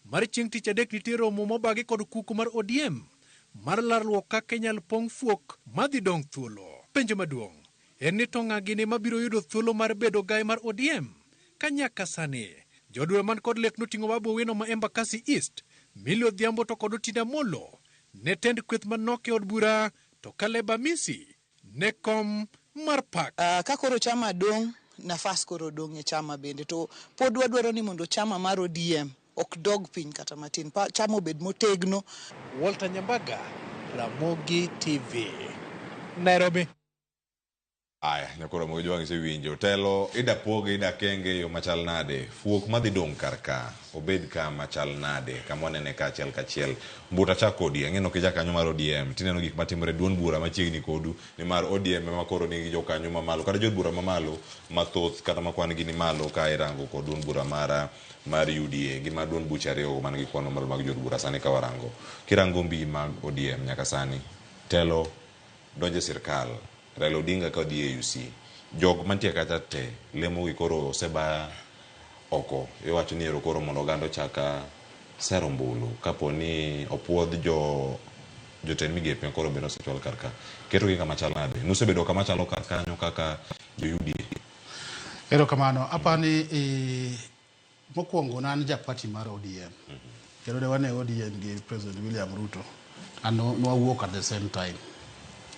mar chieng' tich adek nitie romo mobagi kod kuku mar ODM mar larruok kaka inyal pong' fuok madhi dong' thuolo. Penjo maduong' en ni to ng'a gini mabiro yudo thuolo mar bedo gai mar ODM ka nyaka sani jood bura man kod lek noting'o Babu Owino ma Embakasi East, Millie Odhiambo to kod Otiende Amollo ne tend kweth manok e od bura to Caleb Amisi ne kom mar pak. Ka koro chama dong', nafas koro dong' e chama bende to pod wadwaro ni mondo chama mar ODM ok dog piny kata matin, chama obed motegno. Walter Nyambaga, Ramogi TV, Nairobi. Aya, nyakoro Ramogi Jwang' isewinjo. Telo ida poge ida kenge yo machal nade? Fuok madhi dong' kar ka, obed ka machal nade? Kama wanene ka achiel kachiel. Mbuta chak kodi, ang'e ok ijakanyo mar ODM. Tineno gik matimore duond bura machiegni kodu, nimar ODM ema koro nigi jokanyo mamalo, kata jood bura mamalo mathoth, kata ma kwan gi ni malo ka irango kod duond bura mar UDA. Gin mar duond buche ariyo man gi kwan mamalo mag jood bura sani ka warango. Kirango mbi mag ODM nyaka sani, telo donjo e sirkal, Raila Odinga ka odhi e AUC, jok mantie kacha te lemo gi koro oseba oko. Iwacho ni ero koro mondo oganda ochak sero ombulu kapo ni opuodh jotend migepe koro bende osechwal kar ka. Ketogi kama chal nade? Nusebedo kama chalo kar kanyo kaka jo UDA. Erokamano. Apani mokwongo ne an ja party mar ODM. Kendo ne wan e ODM gi President William Ruto. And nwawuok at the same time.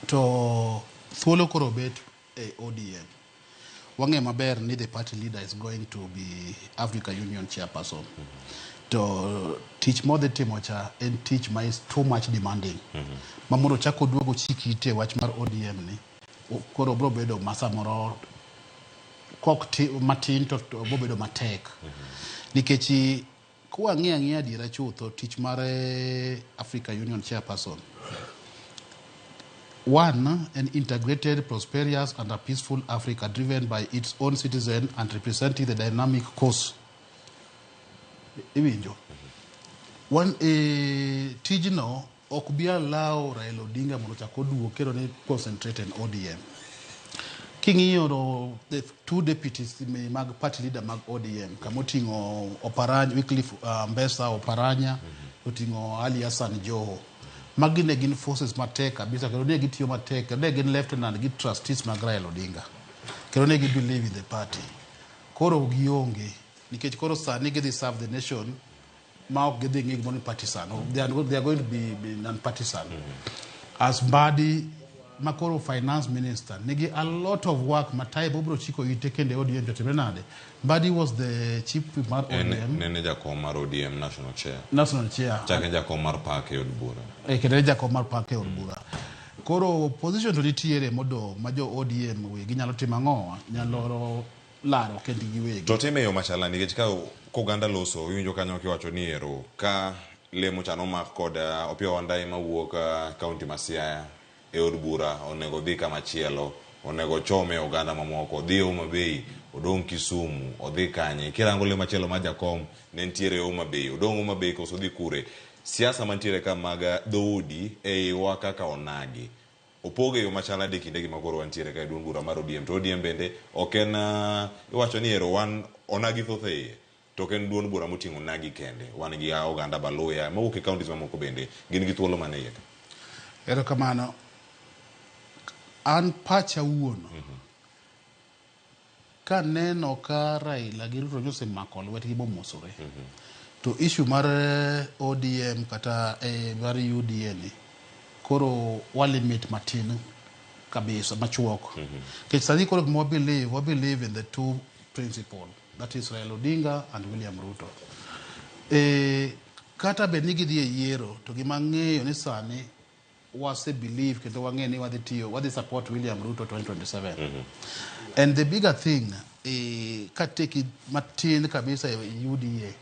To thuolo koro bet e ODM. Wang'e maber ni the party leader is going to be Africa Union chairperson. To tich modhi timo cha en tich ma is too much demanding. Ma mondo ochak oduog ochik ite e wach mar ODM ni, koro biro bedo ma samoro kok matin to biro bedo matek. Nikech kwang'iyo ang'iya adiera chutho tich mar Africa Union chairperson One, an integrated, prosperous, and a peaceful Africa driven by its own citizen and representing the dynamic course. Iwinjo? One, tijno ok bi allow Raila Odinga mondo ochak oduog kendo ni concentrate in ODM. King'iyo to the two deputies mag party leader mag ODM kamoting'o Oparanya, Wycliffe Ambesa Oparanya, oting'o Ali Hassan Joho. Magi ne gin forces matek kabisa kendo ne gitiyo matek kendo ne gin lieutenant gi trustees mag Raila Odinga. Kendo ne gi believe in the party. Koro gionge nikech koro sani gidhi serve the nation ma ok gidhi ng'i gimoro ni partisan. They are going to be non-partisan. As Mbadi ma koro finance minister nigi a lot of work ma type obiro chiko ite kendo e ODM to timre nade. Mbadi was the chief whip mar ODM. Nene jakom mar ODM national chair. National chair. Chake jakom mar PAC e od bura. Kendo en jakom mar PAC e od bura. Koro position to nitiere modong' ma jo ODM wegi nyalo timo ang'o? Nyalo laro kendgi giwegi. To time e yo machala nikech ka koganda loso iwinjo kanyo kiwacho ni ero ka lemo cha nomak kod Opiyo Wandayi mawuok kaunti ma Siaya e od bura onego odhi kama chielo onego ochome oganda mamoko odhi Homa Bay odong' Kisumu odhi kanye kirango le machielo mar jakom ne nitiere Homa Bay odong' Homa Bay koso odhi kure siasa mantiere ka mag dhoudi e iwa kaka onagi opoge e yo machal nade e kindegi ma koro wantiere ka e duond bura mar ODM to ODM bende ok en iwacho ni ero wan onagi thoth e iye to ok en duond bura moting'o onagi kende wan gi oganda Baluya mawuok e counties mamoko bende gin gi thuolo mane iye ka. Erokamano. An pacha wuon kaneno ka Raila gi Ruto nyosemako lwetgi bomosore to issue mar ODM kata mar UDA ni koro walimit matin kabisa machuok. Nikech sani koro gima wa believe in the two principle that is Raila Odinga and William Ruto. Kata bed ni gidhi e yiero to gima ang'eyo ni sani wase believe kendo wang'e ni wadhi tiyo wadhi support William Ruto 2027. And the bigger thing kateki matin kabisa e UDA.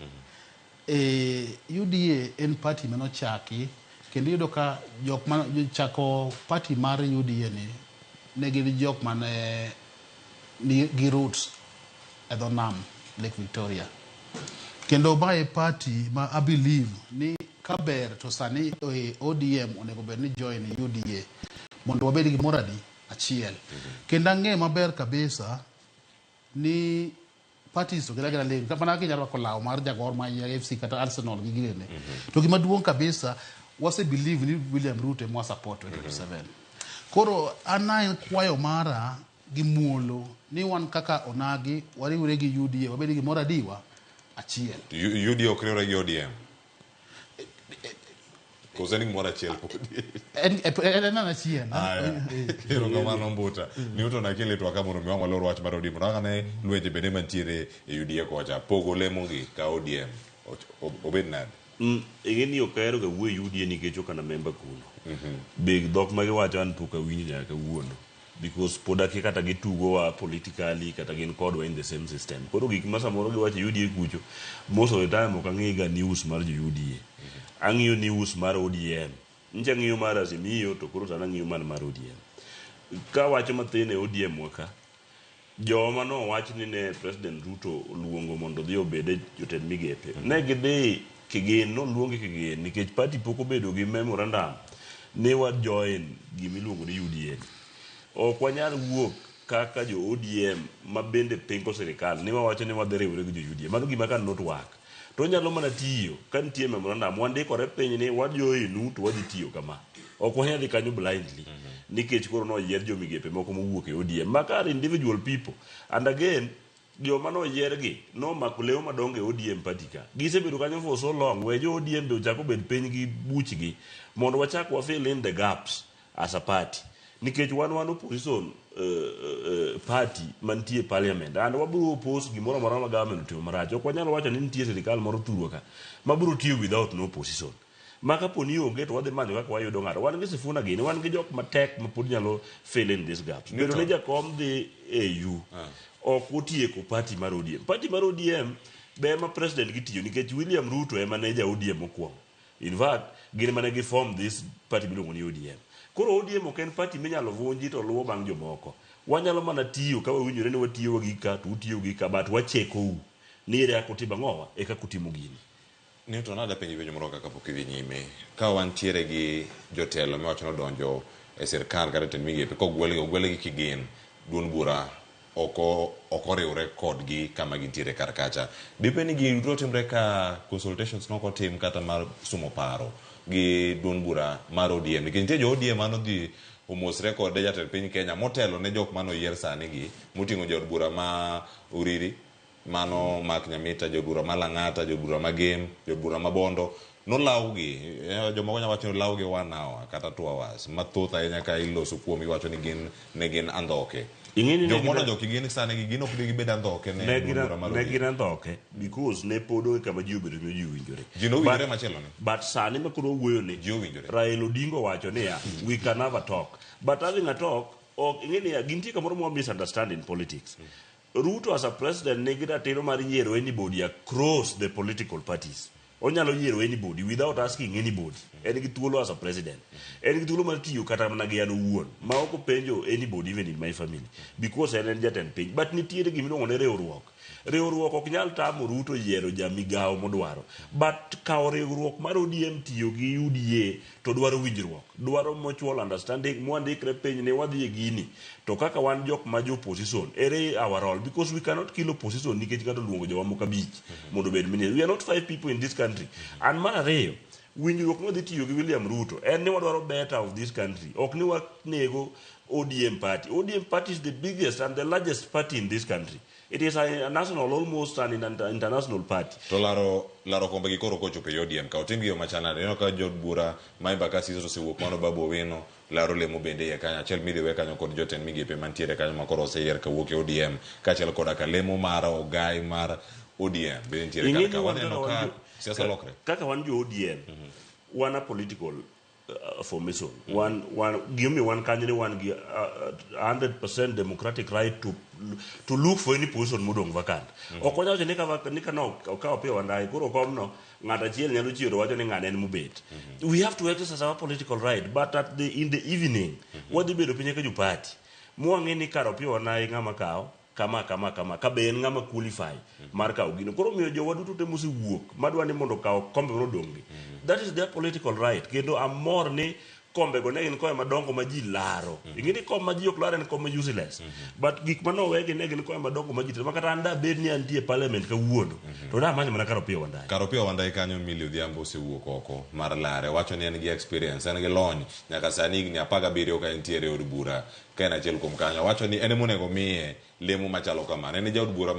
UDA en party manochaki kendo iyudo ka jok ma chako party mar UDA ni ne gin jok mane ni gi roots e dho nam Lake Victoria. Kendo mae party ma I believe ni kaber to sani ODM onego bed ni join UDA mondo wabed gi gimoro adi achiel. Kendo ang'e maber kabisa ni parties to gin agina lewni mana kaka inyalo rwako law mar ja Gor Mahia FC kata Arsenal gi girene. To gima duong' kabisa wase believe ni William Ruto ema support 2027. Koro an en kwayo mara gi muolo ni wan kaka onagi wariwre gi UDA wabed gi gimoro adiwa achiel. UDA ok riwre gi ODM? Koso en gimoro achiel podi? En achiel. Aya. Erokamano Mbuta. Newton Akili twak ka mondo mi wang' walor wach mar ODM. Mondo ane lwenje bende mantiere e UDA kocha. Pogo lemo gi ka ODM obed nade? Ing'e ni ok ahero ga wuoyo e UDA nikech ok an a member kuno. Be dhok ma giwacho an pok awinjo nyaka kawuono. Because pod akia kata gitugowa politically kata gin kodwa in the same system. Koro gik ma samoro giwacho e UDA kucho, most of the time ok ang'i ga news mar jo UDA. Ang'iyo news mar ODM. Nyicha ang'iyo mar Azimio to koro sani ang'iyo mana mar ODM. Kawacho mathin e ODM wa ka, joma nowach ni ne President Ruto oluongo mondo odhi obed e jotend migepe, ne gidhi kigin, noluongi kigin nikech party pok obedo gi memorandum ni wa join gimiluongo ni UDA. Ok wanyal wuok kaka jo ODM ma bende pingo sirikal ni wawacho ni wadhi riwre gi jo UDA. Mano gima can not work. To onyalo mana tiyo ka nitie memorandum wandikore piny ni wajoinu to wadhi tiyo kama. Ok wanyal dhi kanyo blindly nikech koro noyier jo migepe moko mowuok e ODM ma kar individual people. And again, joma noyier gi nomako leo madongo e ODM party ka. Gisebedo kanyo for so long, we jo ODM be ochak obed piny gi buchgi mondo wachak wa fill in the gaps as a party. Nikech wan opposition party mantie e parliament and wabiro oppose gimoro amora ma government otimo marach. Ok wanyal wacho ni nitie sirikal moro thurwa ka mabiro tiyo without no opposition. Ma kapo ni onge to wadhi manyo kaka wayudo ng'ato. Wan gi Sifuna gini, wan gi jok matek ma pod nyalo fill in these gaps. Bedo ni jakom dhi AU ok otieko party mar ODM. Party mar ODM be ema president gitiyo nikech William Ruto ema ne ja ODM mokwongo. In fact, gin ema ne gi form this party miluongo ni ODM. Koro ODM ok en party minyalo vunji to luwo bang' jomoko. Wanyalo mana tiyo ka wawinjore ni watiyo gi ka to utiyo gi ka but wachekou ni ere kaka utimo ang'owa e kaka utimo gini. Newton, adwa penji penjo moro kaka pok idhi nyime. Ka wantiere gi jotelo miwacho ni odonjo e sirkal kata e tend migepe, kogwelgi, ogwelgi kigin, duond bura ok oriwre kodgi kama gintiere kar kacha. Dibed ni gigi duto timre ka consultations nok otim kata mar sumo paro gi duond bura mar ODM. Nikech nitie jo ODM mane odhi omosre kod jatend piny Kenya motelo ne jok mane oyier sani gi, moting'o jaod bura ma Uriri, mano Mark Nyamita, jaod bura ma Lang'ata, jaod bura ma Gem, jaod bura ma Bondo, nolawgi, jomoko nyalo wacho ni olawgi 1 hour kata 2 hours, mathoth ahinya ka iloso kuom iwacho ni gin ne gin andhoke. Ing'eni ne Jok gin modonjo kigin sani gi gin ok de gibed andhoke ne ne duond gin bura mar ne ODM. gin andhoke because ne pod onge kama ji obedo ni ji owinjore. Ji nowinjore machielo ni. But sani ma koro wawuoyo ni Ji owinjore. Raila Odinga owacho niya, we can have a talk. But having a talk, ok ing'e niya, gintie kamoro mwa misunderstand in politics. Ruto as a president nigi ratiro mar yiero anybody across the political parties. Onyalo yiero anybody without asking anybody. En gi thuolo as a president. En gi thuolo mar tiyo kata mana gi an owuon ma ok openjo anybody even in my family because en en jatend piny. But nitiere gima iluongo ni riwruok. Riwruok ok nyal tamo Ruto yiero jamigawo modwaro. But kawo riwruok mar ODM tiyo gi UDA to dwaro winjruok. Dwaro mutual understanding mwandikre piny ni wadhi e gini. To kaka wan jok ma jo opposition, ere our role? Because we cannot kill opposition nikech ng'ato oluongo jowa moko abich mondo obed minister. We are not 5 people in this country. And mar ariyo, winjruok mwadhi tiyo gi William Ruto en ni wadwaro better of this country. Ok ni wanego ODM party. ODM party is the biggest and the largest party in this country. It is a national, almost an international party. To laro kombe gi koro kochopo e ODM ka otim gi yo machal nade? Ineno ka jood bura ma Embakasi East osewuok mano Babu Owino laro lemo bende iye kanyo achiel miriwe kanyo kod jotend migepe mantiere kanyo ma koro oseyier kawuok e ODM kaachiel koda ka lemo mar ogai mar ODM bende nitiere Ing'e kar ni ka. wan Waneno kaka wan ka siasa lokre. Kaka wan jo ODM, wan a political formation. Wan gimomiyo wan kanyo ni wan gi 100% democratic right to look for any position modong' vacant. Ok wanyal wacho ni ka no okawo Opiyo Wandayi, koro komno ng'ato achiel nyalo chiewo to wacho ni ng'ane en mobet. We have to exercise our political right, but in the evening wadhi bedo piny kaka jo party. Mwang'e ni kar Opiyo Wandayi ng'ama kawo kama kama kama ka be en ng'ama qualify mar kawo gino. Koro omiyo jowa duto te mosewuok madwa ni mondo okaw kombe modong' gi. That is their political right. Kendo amor ni kombe go ne gin kombe madongo ma ji laro. Ing'e ni kom ma ji ok lar en kom ma useless. But gik mane owegi ne gin kombe madongo ma ji tero. Ma kata an dabed ni antie e parliament kawuono, to damanyo mana kar Opiyo Wandayi. Kar Opiyo Wandayi kanyo Millie Odhiambo osewuok oko mar lare. Owacho ni en gi experience, en gi lony nyaka sani higni 17 ka entiere e od bura ka en achiel kuom kanyo. Owacho ni en emonego miye lemo machalo kamano. En e jaod bura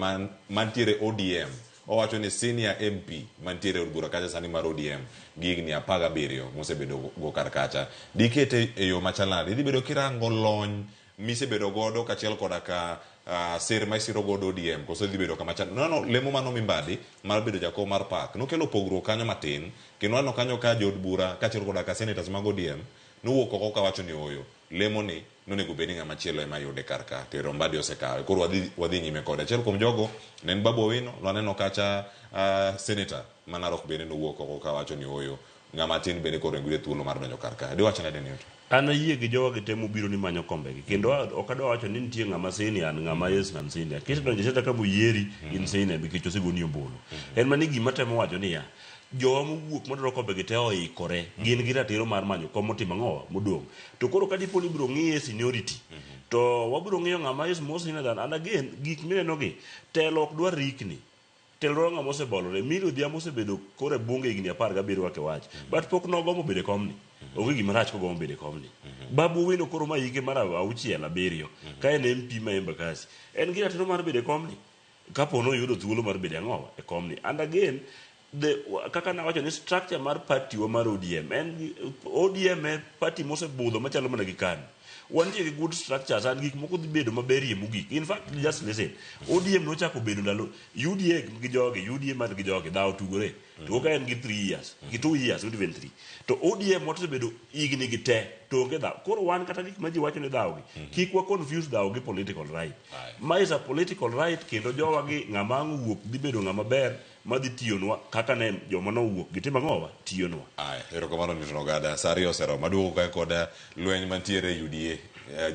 mantiere ODM. Owacho ni senior MP mantiere e od bura kacha sani mar ODM gi higni 17 mosebedo go kar kacha. Dikete e yo machal nade? Idhi bedo kirango lony misebedo godo kachiel koda ka sir ma isiro godo ODM koso idhi bedo kama chal. No, lemo mano Mimbadi mar bedo jakom mar PAC nokelo pogruok kanyo matin kendo waneno kanyo ka jood bura kachiel koda ka senators mag ODM nowuok oko kawacho ni ooyo lemo ni nonego bed ni ng'ama chielo ema yude kar ka to ero Mbadi osekawe koro wadhi nyime kode. Achiel kuom jogo ne en Babu Owino, nwaneno kacha senator ma Narok bende nowuok oko kawacho ni ooyo ng'ama tin bende koro onego yude thuolo mar donjo kar ka. Diwach nade Newton? An ayie gi jowa gi te mobiro ni manyo kombegi kendo ok adwa wacho ni nitie ng'ama senior an ng'ama yes an senior. Kisedonjo e siasa ka moyieri in senior nikech osegoni ombulu. En mana ni gima temo wacho niya, jowa mowuok madwaro kombegi te oikore, gin gi ratiro mar manyo kom motimo ang'owa modong'. To koro ka dipo ni ibiro ng'iye seniority, to wabiro ng'iyo ng'ama is more senior than, and again gik mineno gi telo ok dwar rikni. Telo dwaro ng'ama osebolore. Millie Odhiambo osebedo koro e bunge higni 17 kaka iwacho. But pok nogombo bedo e komni. Onge gima rach kogombo bedo e komni. Babu Owino koro ma hike mar 6 7 ka en MP ma Embakasi. En gi ratiro mar bedo e komni. Kapo noyudo thuolo mar bedo ang'owa e komni. And again, kaka nawacho ni structure mar party wa mar ODM, en ODM e party mosebudho machalo mana gi KANU. Wantie gi good structures and gik moko dhi bedo maberie mogik. In fact, just listen. ODM nochako bedo ndalo UDA gi jogi, UDA man gi jogi, dhawo tugore. To ka en gi 3 years, gi 2 years, not even 3. To ODM osebedo higni gi te, to onge dhawo. Koro wan kata gik ma ji wacho ni dhawo gi, kik wa confuse dhawo gi political right. Ma is a political right kendo jowa gi ng'ama ang' owuok dhi bedo ng'ama ber madhi tiyonwa kaka ne joma nowuok gitimo ang'owa tiyonwa. Aya, erokamano Newton Ogada. Sa ariyo oseromo. Aduogo kae kod lweny mantiere e UDA.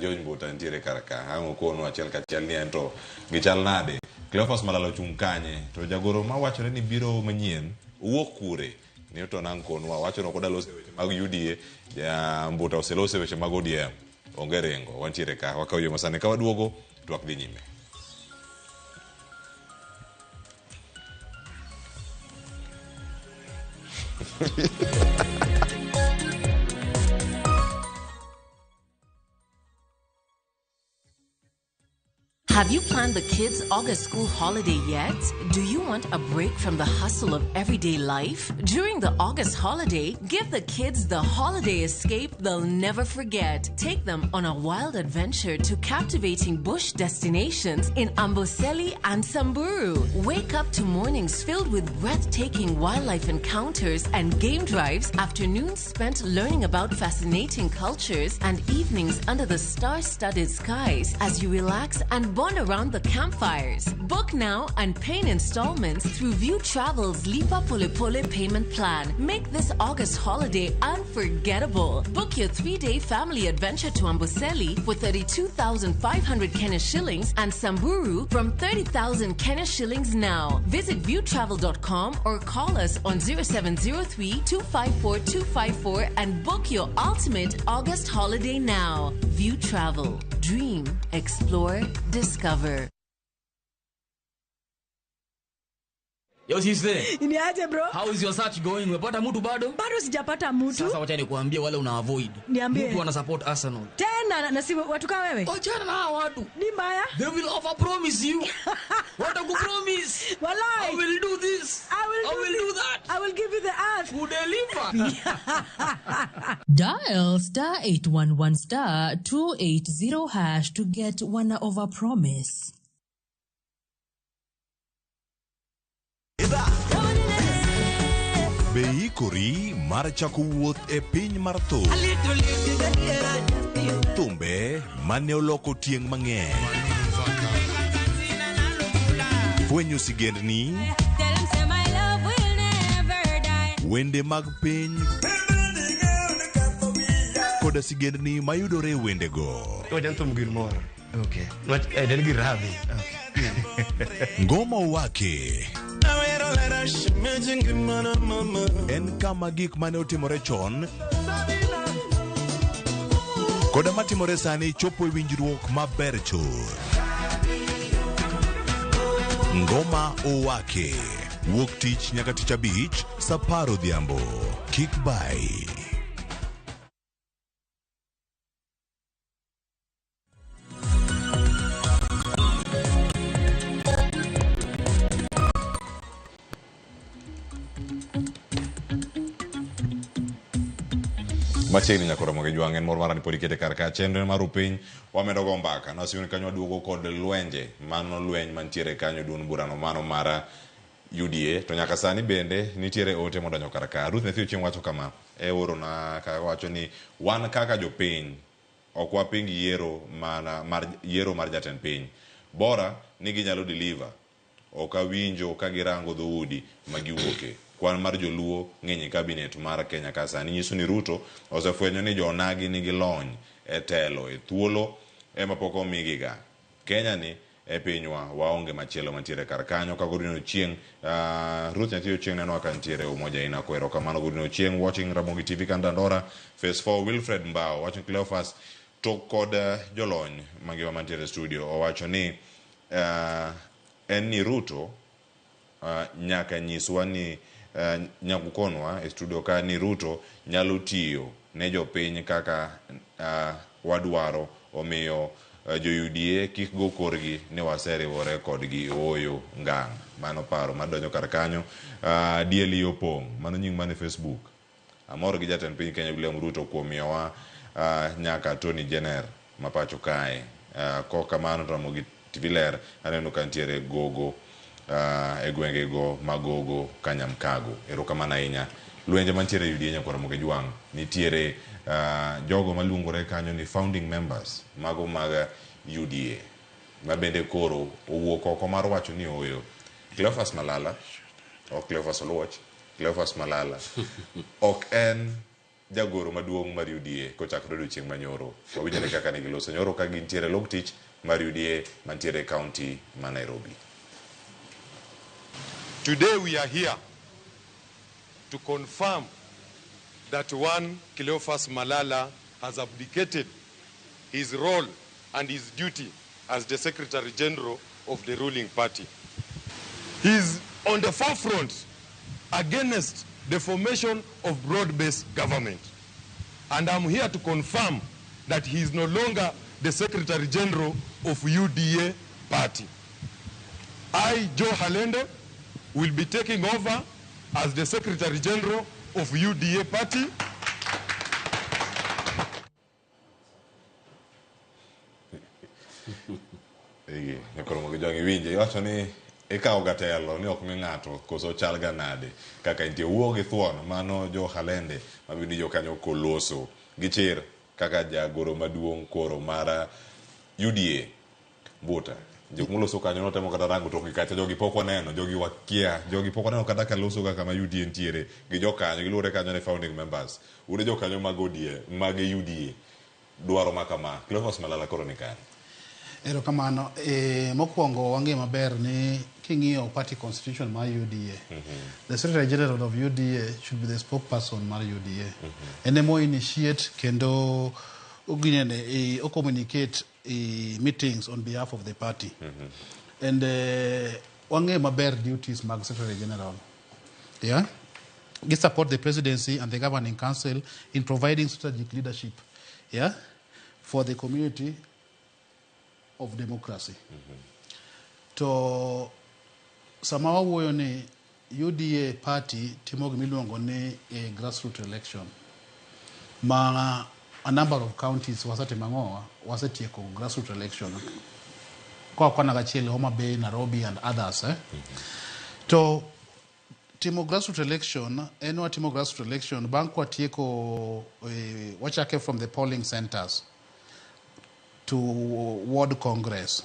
George Mbuta nitiere kar ka. Ang' okonwa achiel kachiel ni ento gichal nade. Cleophas Malala ochung' kanye? To jagoro mawachore ni biro manyien owuok kure? Newton ang' konwa. Wacho ni ok odwa loso e weche mag UDA. Ja Mbuta oseloso e weche mag ODM. Onge ringo. Wantiere ka. Wakawo yo masani. Ka waduogo, twak dhi nyime. Have you planned the kids' August school holiday yet? Do you want a break from the hustle of everyday life? During the August holiday, give the kids the holiday escape they'll never forget. Take them on a wild adventure to captivating bush destinations in Amboseli and Samburu. Wake up to mornings filled with breathtaking wildlife encounters and game drives, afternoons spent learning about fascinating cultures, and evenings under the star-studded skies as you relax and bond around the campfires. Book now and pay in installments through View Travel's Lipa Pole Pole payment plan. Make this August holiday unforgettable. Book your 3-day family adventure to Amboseli for 32,500 Kenya shillings and Samburu from 30,000 Kenya shillings now. Visit viewtravel.com or call us on 0703 254 254 and book your ultimate August holiday now. View Travel. Dream, explore, discover. Yo sister. Ni aje bro? How is your search going? Umepata mtu bado? Bado sijapata mtu. Sasa wacha nikuambie wale una avoid. Niambie. Mtu ana support Arsenal. Tena na si watu kama wewe? Achana na hawa watu. Ni mbaya. They will over promise you. Watakupromise. Walai. I will do this. I will do that. I will give you the earth. Who deliver? Dial star 811 star 280 hash to get one over promise. Be ikori mar chako wuoth e piny mar thum. Thumbe mane oloko tieng' mang'eny. Fwenyo sigendni. Wende mag piny. Koda sigendni mayudore e wendego. Okay. Ngoma Wake. En kama gik mane otimore chon koda matimore sani chopo e winjruok maber chuth. Ngoma Owake. Wuok tich nyaka tich abich saa 10 odhiambo. Kik bai. Machiegni nyaka romo gi jwang' en mor mara ni pod ikete kar ka chenro mar piny wamedo go mbaka nasiyoni kanyo waduogo kod lwenje mano lweny mantiere kanyo duond burano mano mar UDA to nyaka sani bende nitiere ote modonjo kar ka. Ruth Nyathi Ochieng' wacho kama e orona ka wacho ni wan kaka jopiny ok waping yiero mana mar yiero mar jatend piny bora ni ginyalo deliver ok awinjo ka girango dhoudi ma giwuoke. Kwan mar joluo ng'eny e cabinet mar Kenya ka sani nyiso ni Ruto osefwenyo ni jonagi nigi lony e telo e thuolo ema pok omigiga. Kenya ni e pinywa waonge machielo mantiere kar kanyo. Ka Godwin Ochieng', Ruth Nyathi Ochieng' neno ka nitiere Umoja ina ko erokamano Godwin Ochieng' watching Ramogi TV Kandandora. Phase 4 Wilfred Mbao watching Cleophas to kod jolony mangima mantiere e studio owacho ni en ni Ruto nyaka nyiswa ni nyakukonwa e studio ka ni Ruto nyalo tiyo ne jopiny kaka wadwaro, omiyo jo UDA kik go korgi ni waseriwore kodgi ooyo ngang'. Mano paro madonjo kar kanyo. DLE Opong', mano nying mane Facebook. Amor gi jatend piny Kenya William Ruto kuom miyowa nyaka Tony Jenner. ma pacho kae. Kok kamano to Ramogi TV ler aneno ka nitiere gogo e gwenge go magogo Kanyamkago. Erokamano ahinya. Lwenje mantiere e UDA nyakwar Ramogi Jwang' nitiere jogo maluongore kanyo ni founding members mago mag UDA ma bende koro owuok oko mar wacho ni ooyo. Cleophas Malala, ok Cleophas Oluoch, Cleophas Malala ok en jagoro maduong' mar UDA kochakore odiochieng' manyoro. Wawinjore kaka ne giloso nyoro ka gintiere e log tich mar UDA mantiere e county ma Nairobi. Today we are here to confirm that one Cleophas Malala has abdicated his role and his duty as the Secretary General of the ruling party. He is on the forefront against the formation of broad-based government. And I'm here to confirm that he is no longer the Secretary General of UDA party. I, Joe Halende, will be taking over as the Secretary General of UDA party. Koro mogi jogi winje iwacho ni ikawo ga telo ni ok mi ng'ato koso chal ga nade kaka intie wuo gi thuon mano jo Halende mabende jo kanyo koloso gi chir kaka jagoro maduong' koro mar UDA Mbuta jok moloso kanyo notemo kata rango tokgi kacha jogi pok waneno jogi wakia jogi pok waneno kata ka loso ga kama UDA nitiere gi jokanyo giluwore kanyo ni founding members un e jokanyo mag ODM mag UDA dwaro ma kama Cleophas Malala koro ni kare. Erokamano. Mokwongo wang'e maber ni king'iyo party constitution mar UDA, the Secretary General of UDA should be the spokesperson mar UDA. En emo initiate kendo oginene, o communicate meetings on behalf of the party. And wang'e maber duties mag Secretary General. Yeah? Gi support the presidency and the governing council in providing strategic leadership, yeah, for the community of democracy. To sama wawuoyo ni UDA party timo gima iluongo ni a grassroots election ma a number of counties wasetimo ang'owa wasetieko grassroots election koa kona gachiel Homa Bay, Nairobi and others To timo grassroots election en watimo grassroots election bang' kwatieko wachake from the polling centers to ward congress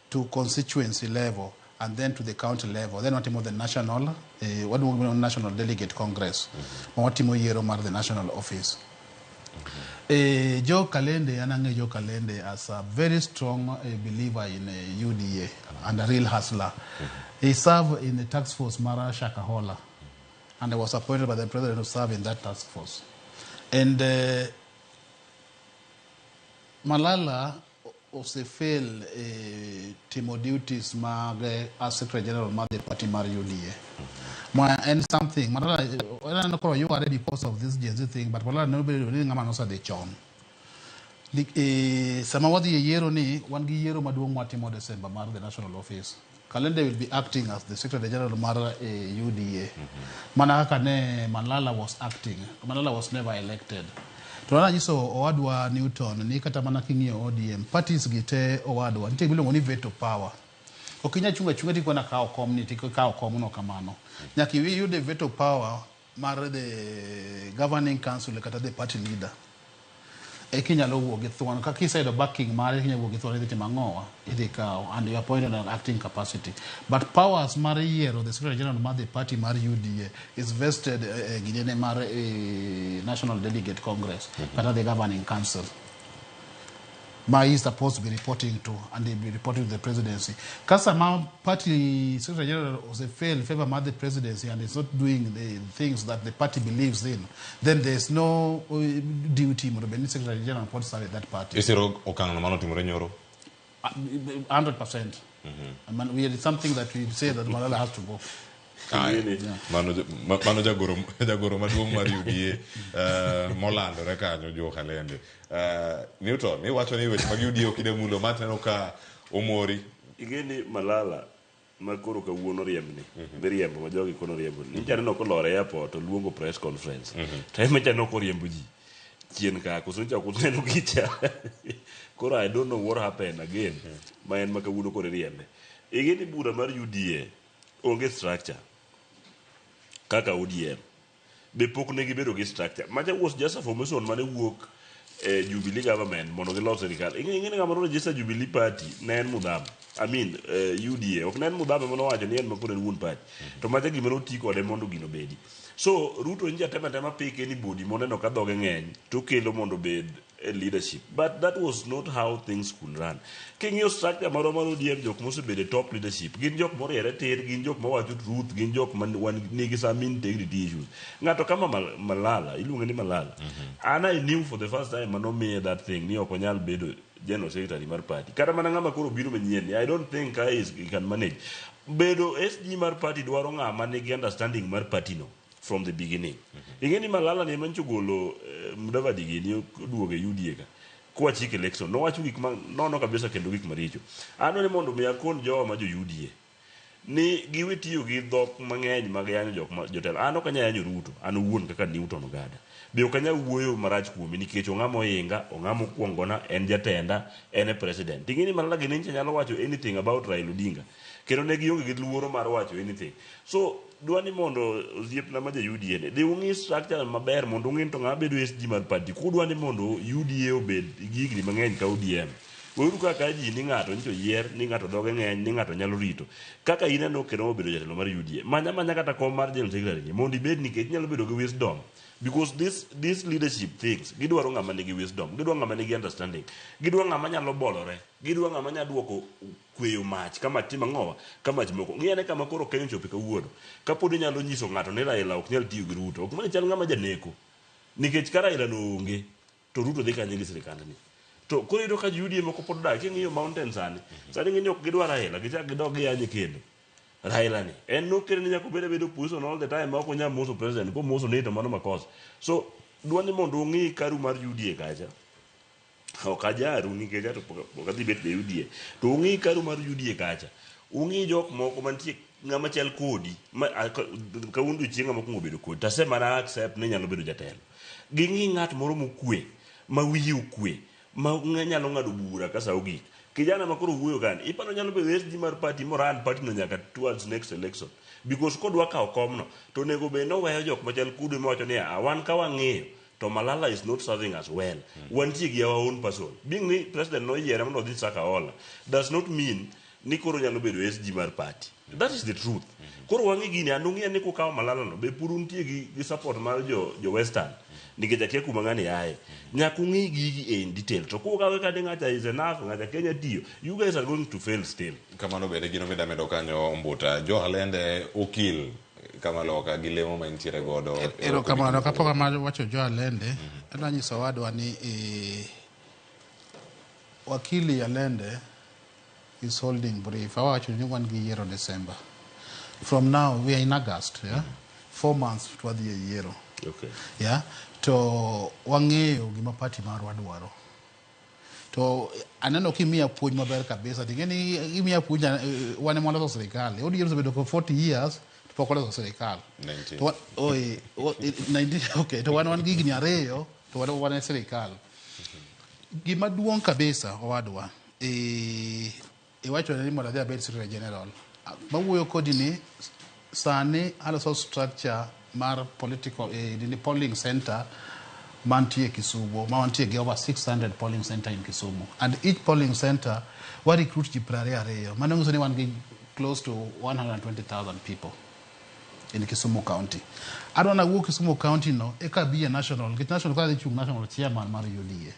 to constituency level and then to the county level then watimo the national waluongo ni national delegate congress ma watimo yiero mar the national office. Joe Kalende, an ang'eyo Joe Kalende as a very strong believer in UDA and a real hustler. He served in the task force Mara Shakahola and was appointed by the president to serve in that task force. And Malala osefail timo duties mag as Secretary General mar the party mar UDA. Ma en something, Malala, aneno koro yware because of this Gen Z thing, but Malala nobedo ni ng'ama nosedhi chon. Sama wadhi e yiero ni, wan gi yiero maduong' mwatimo December mar the national office. Kalende will be acting as the Secretary General mar UDA. Mana kaka ne Malala was acting. Malala was never elected. To nanyiso owadwa Newton ni kata mana king'iyo ODM, parties gi te owadwa, nitie gimiluongo ni veto power. Ok inyal chung' achung'a tikona kawo kom ni tikawo komno kamano. Nyaka iyud veto power mar the governing council kata the party leader. Eka inyalo wuok gi thuon. Kaka iseyudo backing mare, inyalo wuok gi thuon idhi timo ang'owa, idhi kawo and you appointed an acting capacity. But powers mar yiero the Secretary General mar the party mar UDA is vested ginene mar National Delegate Congress kata the governing council. Ma he is supposed to be reporting to and he be reporting to the presidency. Ka sama party Secretary General osefail in favor mar the presidency and is not doing the things that the party believes in, then there is no duty mondo bed ni Secretary General pod serve that party. Isiro okang' no manotimore nyoro? 100%. I mean, we it's something that we say that Malala has to go. Aye. Mano jagoro maduong' mar UDA molandore kanyo Joe Kalende. Newton, iwacho ni weche mag UDA ok ide mulo, ma tineno ka omori. Ing'e ni Malala ma koro kawuono riembni, miriembo ma jogi kono riembo ni. Nyicha aneno kolor e airport oluongo press conference. To ema nyicha ne ok oriembo ji. Chien ka koso nyocha ok uneno gicha. Koro I don't know what happened again. Ma en ma kawuono koro iriembe. Ing'e ni bura mar UDA onge structure kaka ODM. Be pok ne gibedo gi structure. Macha was just a formation mane wuok e Jubilee government mondo gilos sirikal. Ing'e ing'e ni ng'ama no register Jubilee party ne en Mudhama. I mean UDA. Ok ne en Mudhama mane owacho ni en ma koro en wuon party. To macha gima noti kode mondo gino obedi. So Ruto nja tema tema pick anybody moneno ka dhoge ng'eny to kelo mondo obed e leadership. But that was not how things could run. King'iyo structure marwa mar ODM jok mosebedo e top leadership gin jok moriere tir, gin jok mawacho truth, gin jok man wan nigi some integrity issues. Ng'ato kama Malala, iluonge ni Malala. An I knew for the first time manomiye that thing ni ok onyal bedo general secretary mar party. Kata mana ng'ama koro biro manyien ni I don't think he can manage. Bedo SG mar party dwaro ng'ama nigi understanding mar party no from the beginning. Ing'e ni Malala ni ema nyocha ogolo Mudavadi gini oduogo e UDA ka. Kwa chik election nowacho gik ma nono kabisa kendo gik maricho. An ni mondo mi akon jowa ma jo UDA ni giwe tiyo gi dhok mang'eny mag yanyo jok ma jotelo. An ok anyal yanyo Ruto, an owuon kaka Newton Ogada. Be ok anyal wuoyo marach kuome nikech ong'ama ohinga, ong'ama okuongona, en jatenda, en e president. Ting'e ni Malala gini nyicha nyalo wacho anything about Raila Odinga. Kendo ne gionge gi luoro mar wacho anything. So dwa ni mondo osiepna ma ja UDA ni, dhi ung'i structure maber mondo ung'i ni to ng'ama bedo SG mar party. Kudwa ni mondo UDA obed gi higni mang'eny ka ODM. Weuru kaka ji ni ng'ato nyicho yier, ni ng'ato dhoge ng'eny, ni ng'ato nyalo rito. Kaka ineno kendo obedo jatelo mar UDA. Manya manya kata kom mar general secretary ni mondo ibed nikech inyalo bedo gi wisdom. Because this leadership things, gidwaro ng'ama nigi wisdom, gidwaro ng'ama nigi understanding, gidwaro ng'ama nyalo bolore, gidwaro ng'ama nyalo duoko kweyo mach ka mach timo ang'owa, ka mach moko. Ng'i ane kama koro Kenya ochope kawuono. Kapod inyalo nyiso ng'ato ni Raila ok nyal tiyo gi Ruto, ok mane chal ng'ama janeko. Nikech ka Raila no onge, to Ruto dhi kanye gi sirikandni. To koro iyudo ka UDA moko pod odak, king'iyo mountain sani, sani ing'e ni ok gidwar Raila, gichak gidog giyanye kendo. Raila ni, en nokere ni nyaka obed abeda opposition all the time ma ok onyal moso president, komoso ni to mano makosa. So, dwa ni mondo ung'i karu mar UDA kacha. Ok ajaru nikech ato pok adhi bet e UDA. To ung'i karu mar UDA kacha. Ung'i jok moko mantie ng'ama chal kodi. Ma, kawuono odiochienga mokwongo bedo kodi. Tase mana accept ni nyalo bedo jatelo. Ging'i ng'at moro mokwe, ma wiye okwe, ma nyalo ng'ado bura ka sa ogik. Kijana ma koro wuoyo kani, iparo nyalo bedo SG mar party moran party no nyaka towards next election. Because kodwa kawo komno, to onego bed ni oweyo jok machal kudu mawacho niya, "Ah, wan ka wang'iyo, to Malala is not serving us well. Wantie gi our own person. Being ni president noyiere mondo odhi Sakaola, does not mean ni koro nyalo bedo SG mar party. That is the truth. Koro wang'i gini, an ung'iya ni kukawo Malala no, be pod untie gi support mar jo Western. Nikech akia kuma ng'ani aye. Nyaka ung'i gigi in detail. To kukawe kade ng'acha is enough, ng'acha Kenya tiyo, you guys are going to fail still. Kamano bende gino mida medo kanyo Mbuta. Jo Alende okil kamaloka gi lemo ma intiere godo. Erokamano, kapok wacho Jo Alende, adwa nyiso owadwa ni wakili Alende is holding brief. Awacho ni wan gi yiero December. From now, we are in August, yeah? 4 months to wadhi e yiero. Yeah? To wang'eyo gima party marwa dwaro. To aneno kimiya puonj maber kabisa. Ting'e ni imiya puonj wan ema waloso sirikal. ODM osebedo for 40 years to pok oloso sirikal. 19. To oi, 19, okay, to wan gi higni 2 to wan e sirikal. Gima duong' kabisa owadwa, iwacho ni mondo adhi abed Secretary General. Mawuoyo kodi ni sani aloso structure mar political nini polling center mantie Kisumu, ma wantie gi over 600 polling center in Kisumu. And each polling center wa recruit ji 22. Mano nyiso ni wan gi close to 120,000 people in Kisumu County. Adwa nawuok Kisumu County no eka abi e national, nikech national koro adhi chung' national chairman mar UDA.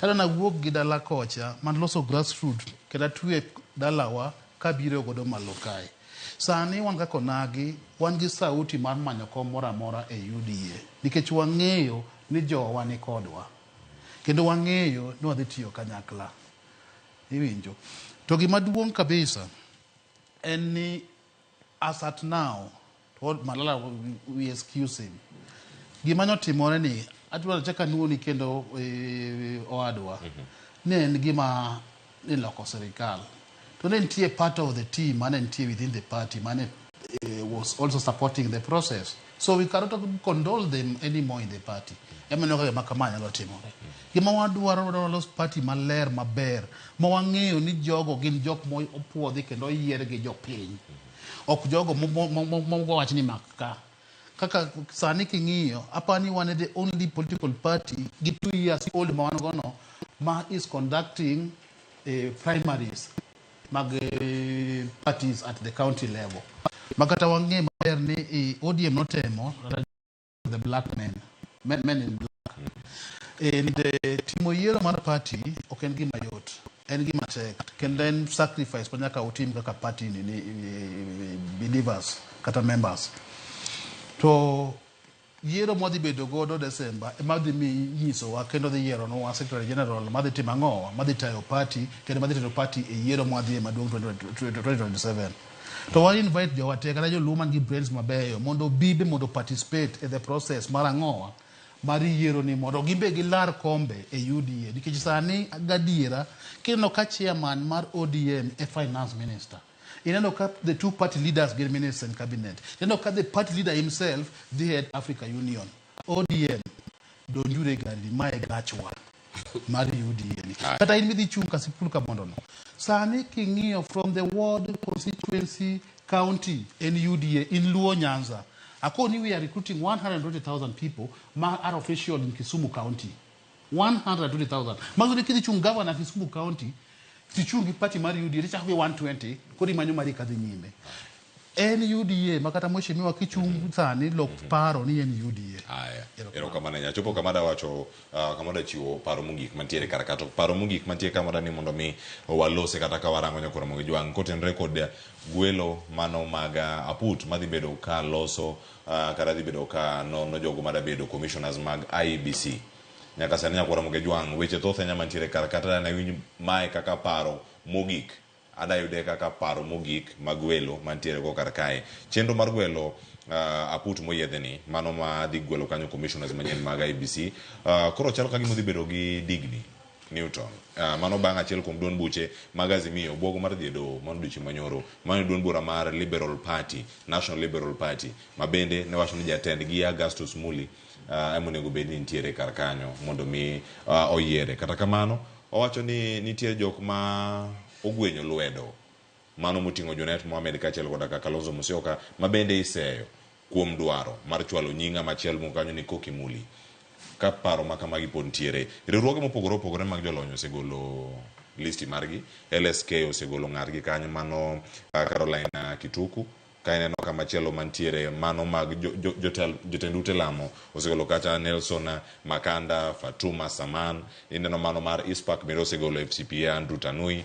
Tadwa nawuok gi dala kocha man loso grassroots kendo atwe dalawa kabiro godo malo kae. Sani wan kaka onagi, wan gi sauti mar manyo kom moro amora e UDA nikech wang'eyo ni jowa ni kodwa. Kendo wang'eyo ni wadhi tiyo kanyakla. Iwinjo? To gima duong' kabisa en ni as at now, Malala, we excuse him. Gima notimore ni, adwaro chak anuoni kendo owadwa, ne en gima niloko sirikal. To ne nitie part of the team mane nitie within the party mane was also supporting the process. So we cannot condole them anymore in the party. Ema kaka gima kama nyalo timore. Gima wadwaro, wadwaro los party maler maber ma wang'eyo ni jogo gin jok mopuodhi kendo oyier gi jopiny. Ok jogo mowach ni mak ka. Kaka sani king'iyo, apani wan e the only political party gi 2 years old ma wan gono ma is conducting primaries mag parties at the county level. Makata wang'e maber ni ODM notemo the black men, men, men in black. And timo yiero mar party ok en gima yot, en gima tek kendo en sacrifice ma nyaka utim kaka party ni believers kata members. To yiero mwadhi bedo godo December ema dhi mi nyisowa kendo dhi yieronwa secretary general madhi timo ang'owa, madhi tayo party kendo madhi tero party e yiero mwadhiye maduong' 2027. To wa invite jowa te kata joluo man gi brains mabeyo mondo obi be mondo participate e the process mar ang'owa mar yiero ni mondo gin be gilar kombe e UDA, nikech sani gadiera kineno ka chairman mar ODM e finance minister, ineno ka the two party leaders gin ministers in cabinet, ineno ka the party leader himself dhi head Africa Union. ODM donjure gari mae gachwa mar UDA ni. Kata in midhi chung' Kasipul Kabondo no sani king'iyo from the ward, constituency, county en UDA in Luo Nyanza. Akoni we are recruiting 120,000 people ma are official in Kisumu County. 120,000 mago ni kidhi chung' governor Kisumu County, tichung' gi party mar UDA, tichako gi 120, koro imanyo mari kadhi nyime. En UDA ma kata mheshimiwa kichung' sani lok paro ni en UDA. Aya, erokamano ahinya. Chopo kama da wacho, kama da chiwo paro mogik mantiere kar ka. To paro mogik mantie ka moda ni mondo mi walose kata ka warango nyakoro Ramogi Jwang' kotenore kod gwelo mano mag aput madhi bedo ka loso kata dhi bedo ka nono jogo mada bedo commissioners mag IEBC. Nyaka sani nyakoro Ramogi Jwang' weche thoth ahinya mantiere kar kata ne winj mae kaka paro mogik adayude kaka paro mogik mag welo mantiere go kar kae. Chenro mar gwelo aput moyiedhi ni mano ma dhi gwelo kanyo commissioners manyien mag IEBC koro chalo ka gima odhi bedo gi digni Newton. Mano bang' achiel kuom duond buche mag Azimio bwogo mar dhi e doho mano odiochieng' manyoro. Mano e duond bura mar Liberal Party, National Liberal Party, ma bende ne wacho ni jatendgi Augustus Muli ema onego bed ni nitiere kar kanyo mondo mi oyiere. Kata kamano, owacho ni nitie jok ma ogwenyo lwedo mano moting'o Junet Mohamed kaachiel koda ka Kalonzo Musyoka ma bende iseyo kuom dwaro mar chwalo nying ng'ama chielo moko kanyo ni Koki Muli. Ka paro ma kamagi pod nitiere, riwruoge mopogore opogore mag jolony osegolo listi margi. LSK osegolo ng'atgi kanyo mano Caroline Kituku. Ka ineno kama chielo mantiere mano mag jotend ute lamo osegolo kacha Nelson Makanda, Fatuma Saman. Ineno mano mar ISPAC bende osegolo FCPA Andrew Tanui.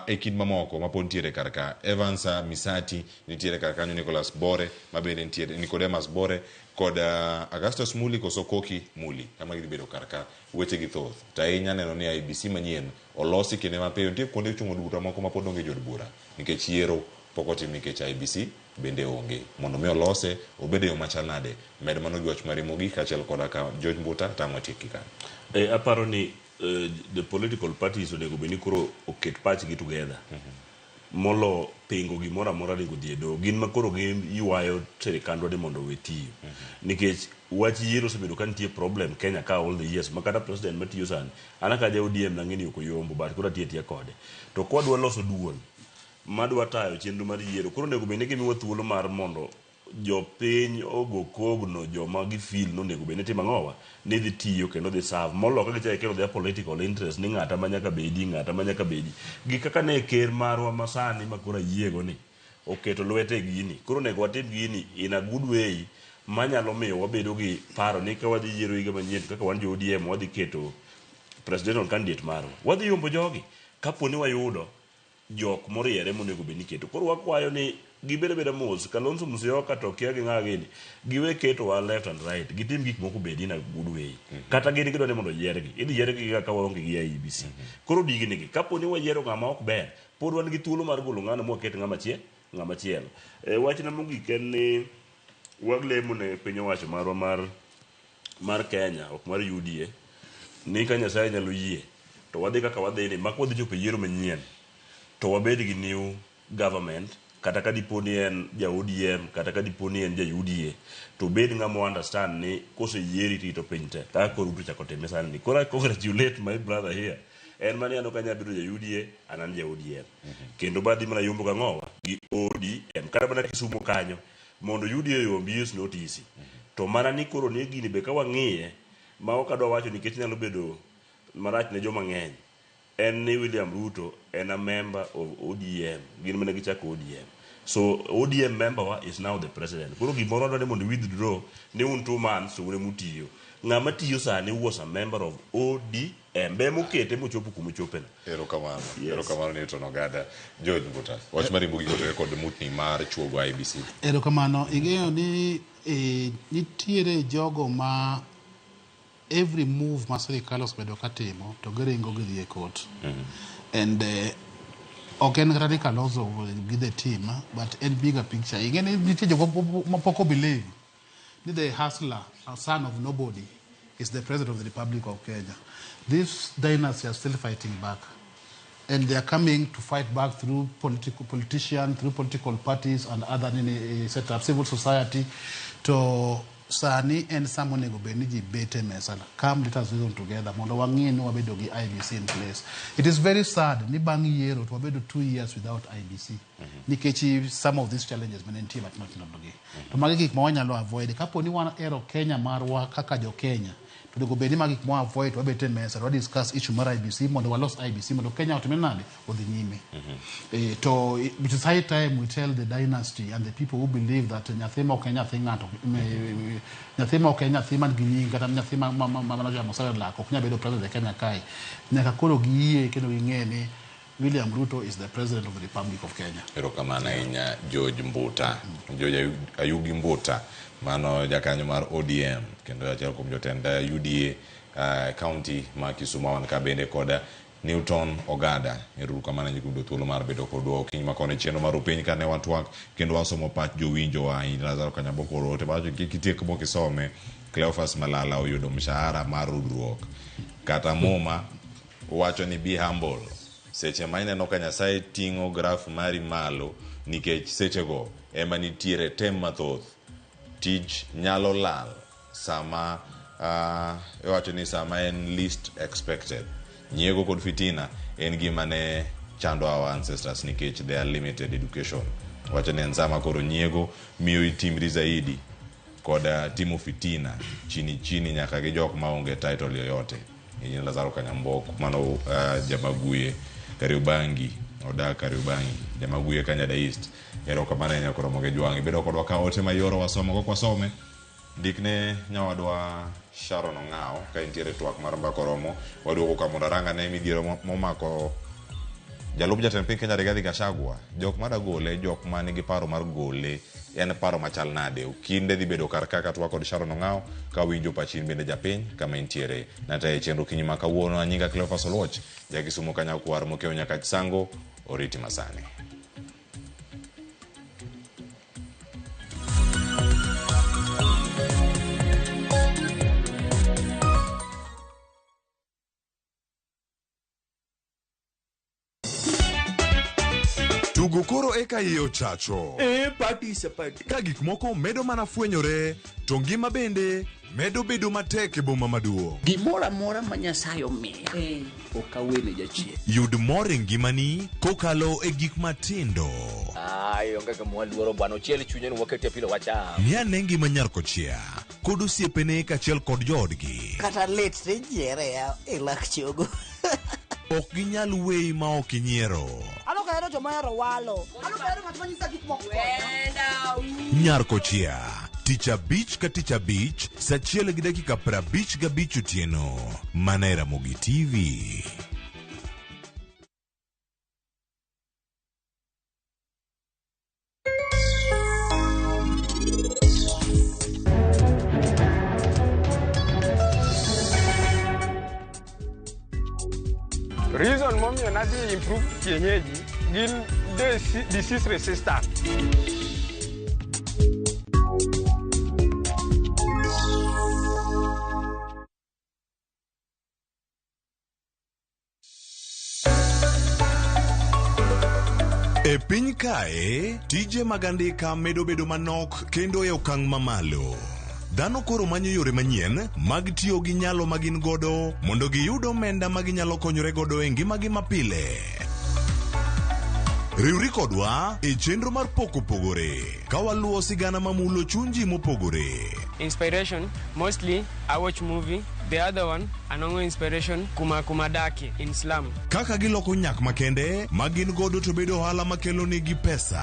E kind mamoko ma pod nitiere kar ka Evans Misati nitiere kar kanyo, Nicholas Bore ma bende nitiere, Nicodemus Bore kod Augustus Muli koso Koki Muli kama gidhi bedo kar ka. Weche gi thoth to ahinya neno ni IEBC manyien olosi kinde mapiyo. Nitie kuonde chung' od bura moko ma pod onge jood bura nikech yiero pok otim, nikech IEBC bende onge. Mondo mi olose obed e yo machal nade? Med mano gi wach mari mogik kaachiel koda ka George Mbuta tang' watiek gi kanyo. Aparo ni the political parties onego bed ni koro oket pachgi together molo pingo gimoro amora ringo dhi e doho. Gin ma koro giywayo sirikandwa ni mondo owe tiyo, nikech wach yiero osebedo ka nitie problem Kenya ka all the years, ma kata president matiyo sani, an aka ja ODM nang'e ni ok oyombo, but koro atiyo atiya kode. To kwadwa loso duol madwa tayo chenro mar yiero, koro onego bed ni gimiwa thuolo mar mondo jopiny ogo kogno joma gifeel nonego bed ni timo ang'owa ni dhi tiyo kendo dhi serve, molo ka gichako kelo their political interest ni ng'ata ma nyaka bedi, ng'ata ma nyaka bedi gi kaka ne ker marwa masani ma koro ayiego ni oketo lwete e gini. Koro onego watim gini in a good way manyalo miyo wabedo gi paro ni ka wadhi yiero higa manyien, kaka wan jo ODM wadhi keto presidential candidate marwa, wadhi yombo jogi kapo ni wayudo jok moriere monego bed ni keto. Koro wakwayo ni gibed abeda mos. Kalonzo Musyoka to kia gi ng'a gini, giwe ketowa left and right, gitim gik moko bed in a good way. Kata gin gidwa ni mondo yiergi, idhi yiergi kaka waonge gi IEBC. Koro digni gi kapo ni wayiero ng'ama ok ber, pod wan gi thuolo mar golo ng'ano mwaket ng'ama ng'ama chielo. Wachna mogik en ni walemo ne piny owacho marwa mar Kenya, ok mar UDA, ni ka Nyasaye nyalo yie to wadhi kaka wadhi ni mak wadhi chopo e yiero manyien to wabed gi new government. Kata ka dipo ni en ja ODM, kata ka dipo ni en ja UDA, to bed ng'ama understand ni koseyieri to irito piny te. Kaka koro Ruto ochako time sani ni. Koro I congratulate my brother here. En mani an ok anyal bedo ja UDA, an an ja ODM. Kendo badhi mana yombo gang'owa gi ODM. Kata mana Kisumo kanyo, mondo UDA oyombi is not easy. To mana ni koro ni gini be ka wang'iye, ma ok adwa wacho nikech nyalo bedo marach ne joma ng'eny. En ni William Ruto en a member of ODM. Gin mane gichako ODM. So ODM member wa is now the president. Koro gimoro wadwa ni mondo withdraw ni un 2 months to un emutiyo. Ng'ama tiyo sani was a member of ODM. Be mokete mochopo kumochopeno. Erokamano. Erokamano Newton Ogada. George Mbuta, wach mar Imbugi kotenore kod mutni mar chuogo IEBC. Erokamano. Ing'eyo ni nitiere jogo ma every move ma sirikal osebedo ka timo to giringo gidhi e court. And ok en kata ni Kalonzo gi the team, but en bigger picture. Ing'e ni nitie jok ma pok o believe ni the hustler, a son of nobody, is the president of the Republic of Kenya. This dynasty are still fighting back. And they are coming to fight back through political politicians, through political parties and other nini, set up civil society. To sani en sama onego bed ni ji bet e mesa. Come, let us reason together mondo wang'e ni wabedo gi IEBC in place. It is very sad ni bang' yiero to wabedo 2 years without IEBC. Nikech some of these challenges mane nitie matindo tindo gi. To magi gik ma wanyalo avoid. Kapo ni wahero Kenya marwa kaka jo Kenya, to onego bed ni magi gik ma avoid, wabet e mesa to wa discuss issue mar IEBC mondo walos IEBC mondo Kenya otimre nade odhi nyime. To it is high time we tell the dynasty and the people who believe that nyathi ma ok en nyathi ng'ato, nyathi ma ok en nyathi man gi nying kata nyathi ma nochamo Cerelac ok nyal bedo president e Kenya kae. Nyaka koro giyie kendo ging'e ni William Ruto is the president of the Republic of Kenya. Erokamano ahinya George Mbuta. George Ayugi Mbuta, mano jakanyo mar ODM kendo achiel kuom jotend UDA county ma Kisumu wan ka bende kod Newton Ogada. Erokamano ahinya kuom yudo thuolo mar bedo kodwa okinyi ma koni chenro mar upiny kane watwak kendo wasomo pach jowinjowa ahinya. Lazaro Kanyambo oro ote wacho kik itiek mok isome. Cleophas Malala oyudo mshahara mar rudruok. Kata Muma wacho ni be humble. Seche ma ineno ka Nyasaye ting'o graph mari malo nikech sechego ema nitiere tem mathoth. Tich nyalo lal sama iwacho ni sama en least expected. Nyiego kod fitina en gima ne chando our ancestors nikech their limited education. Wacho ni en sama koro nyiego miyo itimri zaidi kod timo fitina chini chini nyaka gi jok maonge title yoyote. In Lazaro Kanyambok mano Jamaguye Kariobangi odak Kariobangi Jamaguye Kanyada East. Erokamano ahinya koro moge jwang' ibedo kodwa ka ote mayoro wasomo kok wasome ndikne nyawadwa Sharon Ong'awo ka intiere twak mar mbaka oromo waduogo ka mondo arang ane midhiero momako jalup jatend piny Kenya Rigathi Gachagua. Jok mada gole, jok manigi paro mar gole en paro machal nade? Kinde dhi bedo kar kaka twak kod Sharon Ong'awo ka winjo pachin bende japiny kama intiere. Nataye chenro kinyi ma kawuono anyinga Cleophas Oluoch, ja Kisumu Kanyakwar mokiewo nyaka Sango oriti masani. Tugo koro eka iye ochacho. E party is a party. Ka gik moko medo mana fwenyore, to ngima bende medo bedo matek e boma maduong'. Gimoro amora ma Nyasaye omiya ok awene jachien. Yud mor e ngimani kokalo e gik matindo. Ai, onge gima waluoro bwana, ochiel chunye ni wakete pilo wacham. Ng'i ane ngima nyar kochia kod osiepene kaachiel kod joodgi. Kata lit tijiere ya e lak chogo. Ok ginyal weyi ma ok inyiero. An ok ahero joma ohero walo. An ok ahero ng'at ma nyisa gik moko. Nyar kochia tich abich ka tich abich sa achiel gi dakika 55 otieno mana e Ramogi TV. Reason momiyo nadhi improve kienyeji gin disease resistant. E piny kae, tije mag andika medo bedo manok kendo e okang' mamalo. Dhano koro manyo yore manyien mag tiyo gi nyalo ma gin godo mondo giyud omenda ma ginyalo konyore godo e ngimagi mapile. Riwri kodwa e chenro mar Pok Opogore ka waluwo sigana mamulo chuny ji mopogore. Inspiration, mostly I watch movie. The other one, anongo inspiration kuma kuma daki in slum. Kaka giloko nyak makende ma gin godo to bedo ohala makelo negi pesa.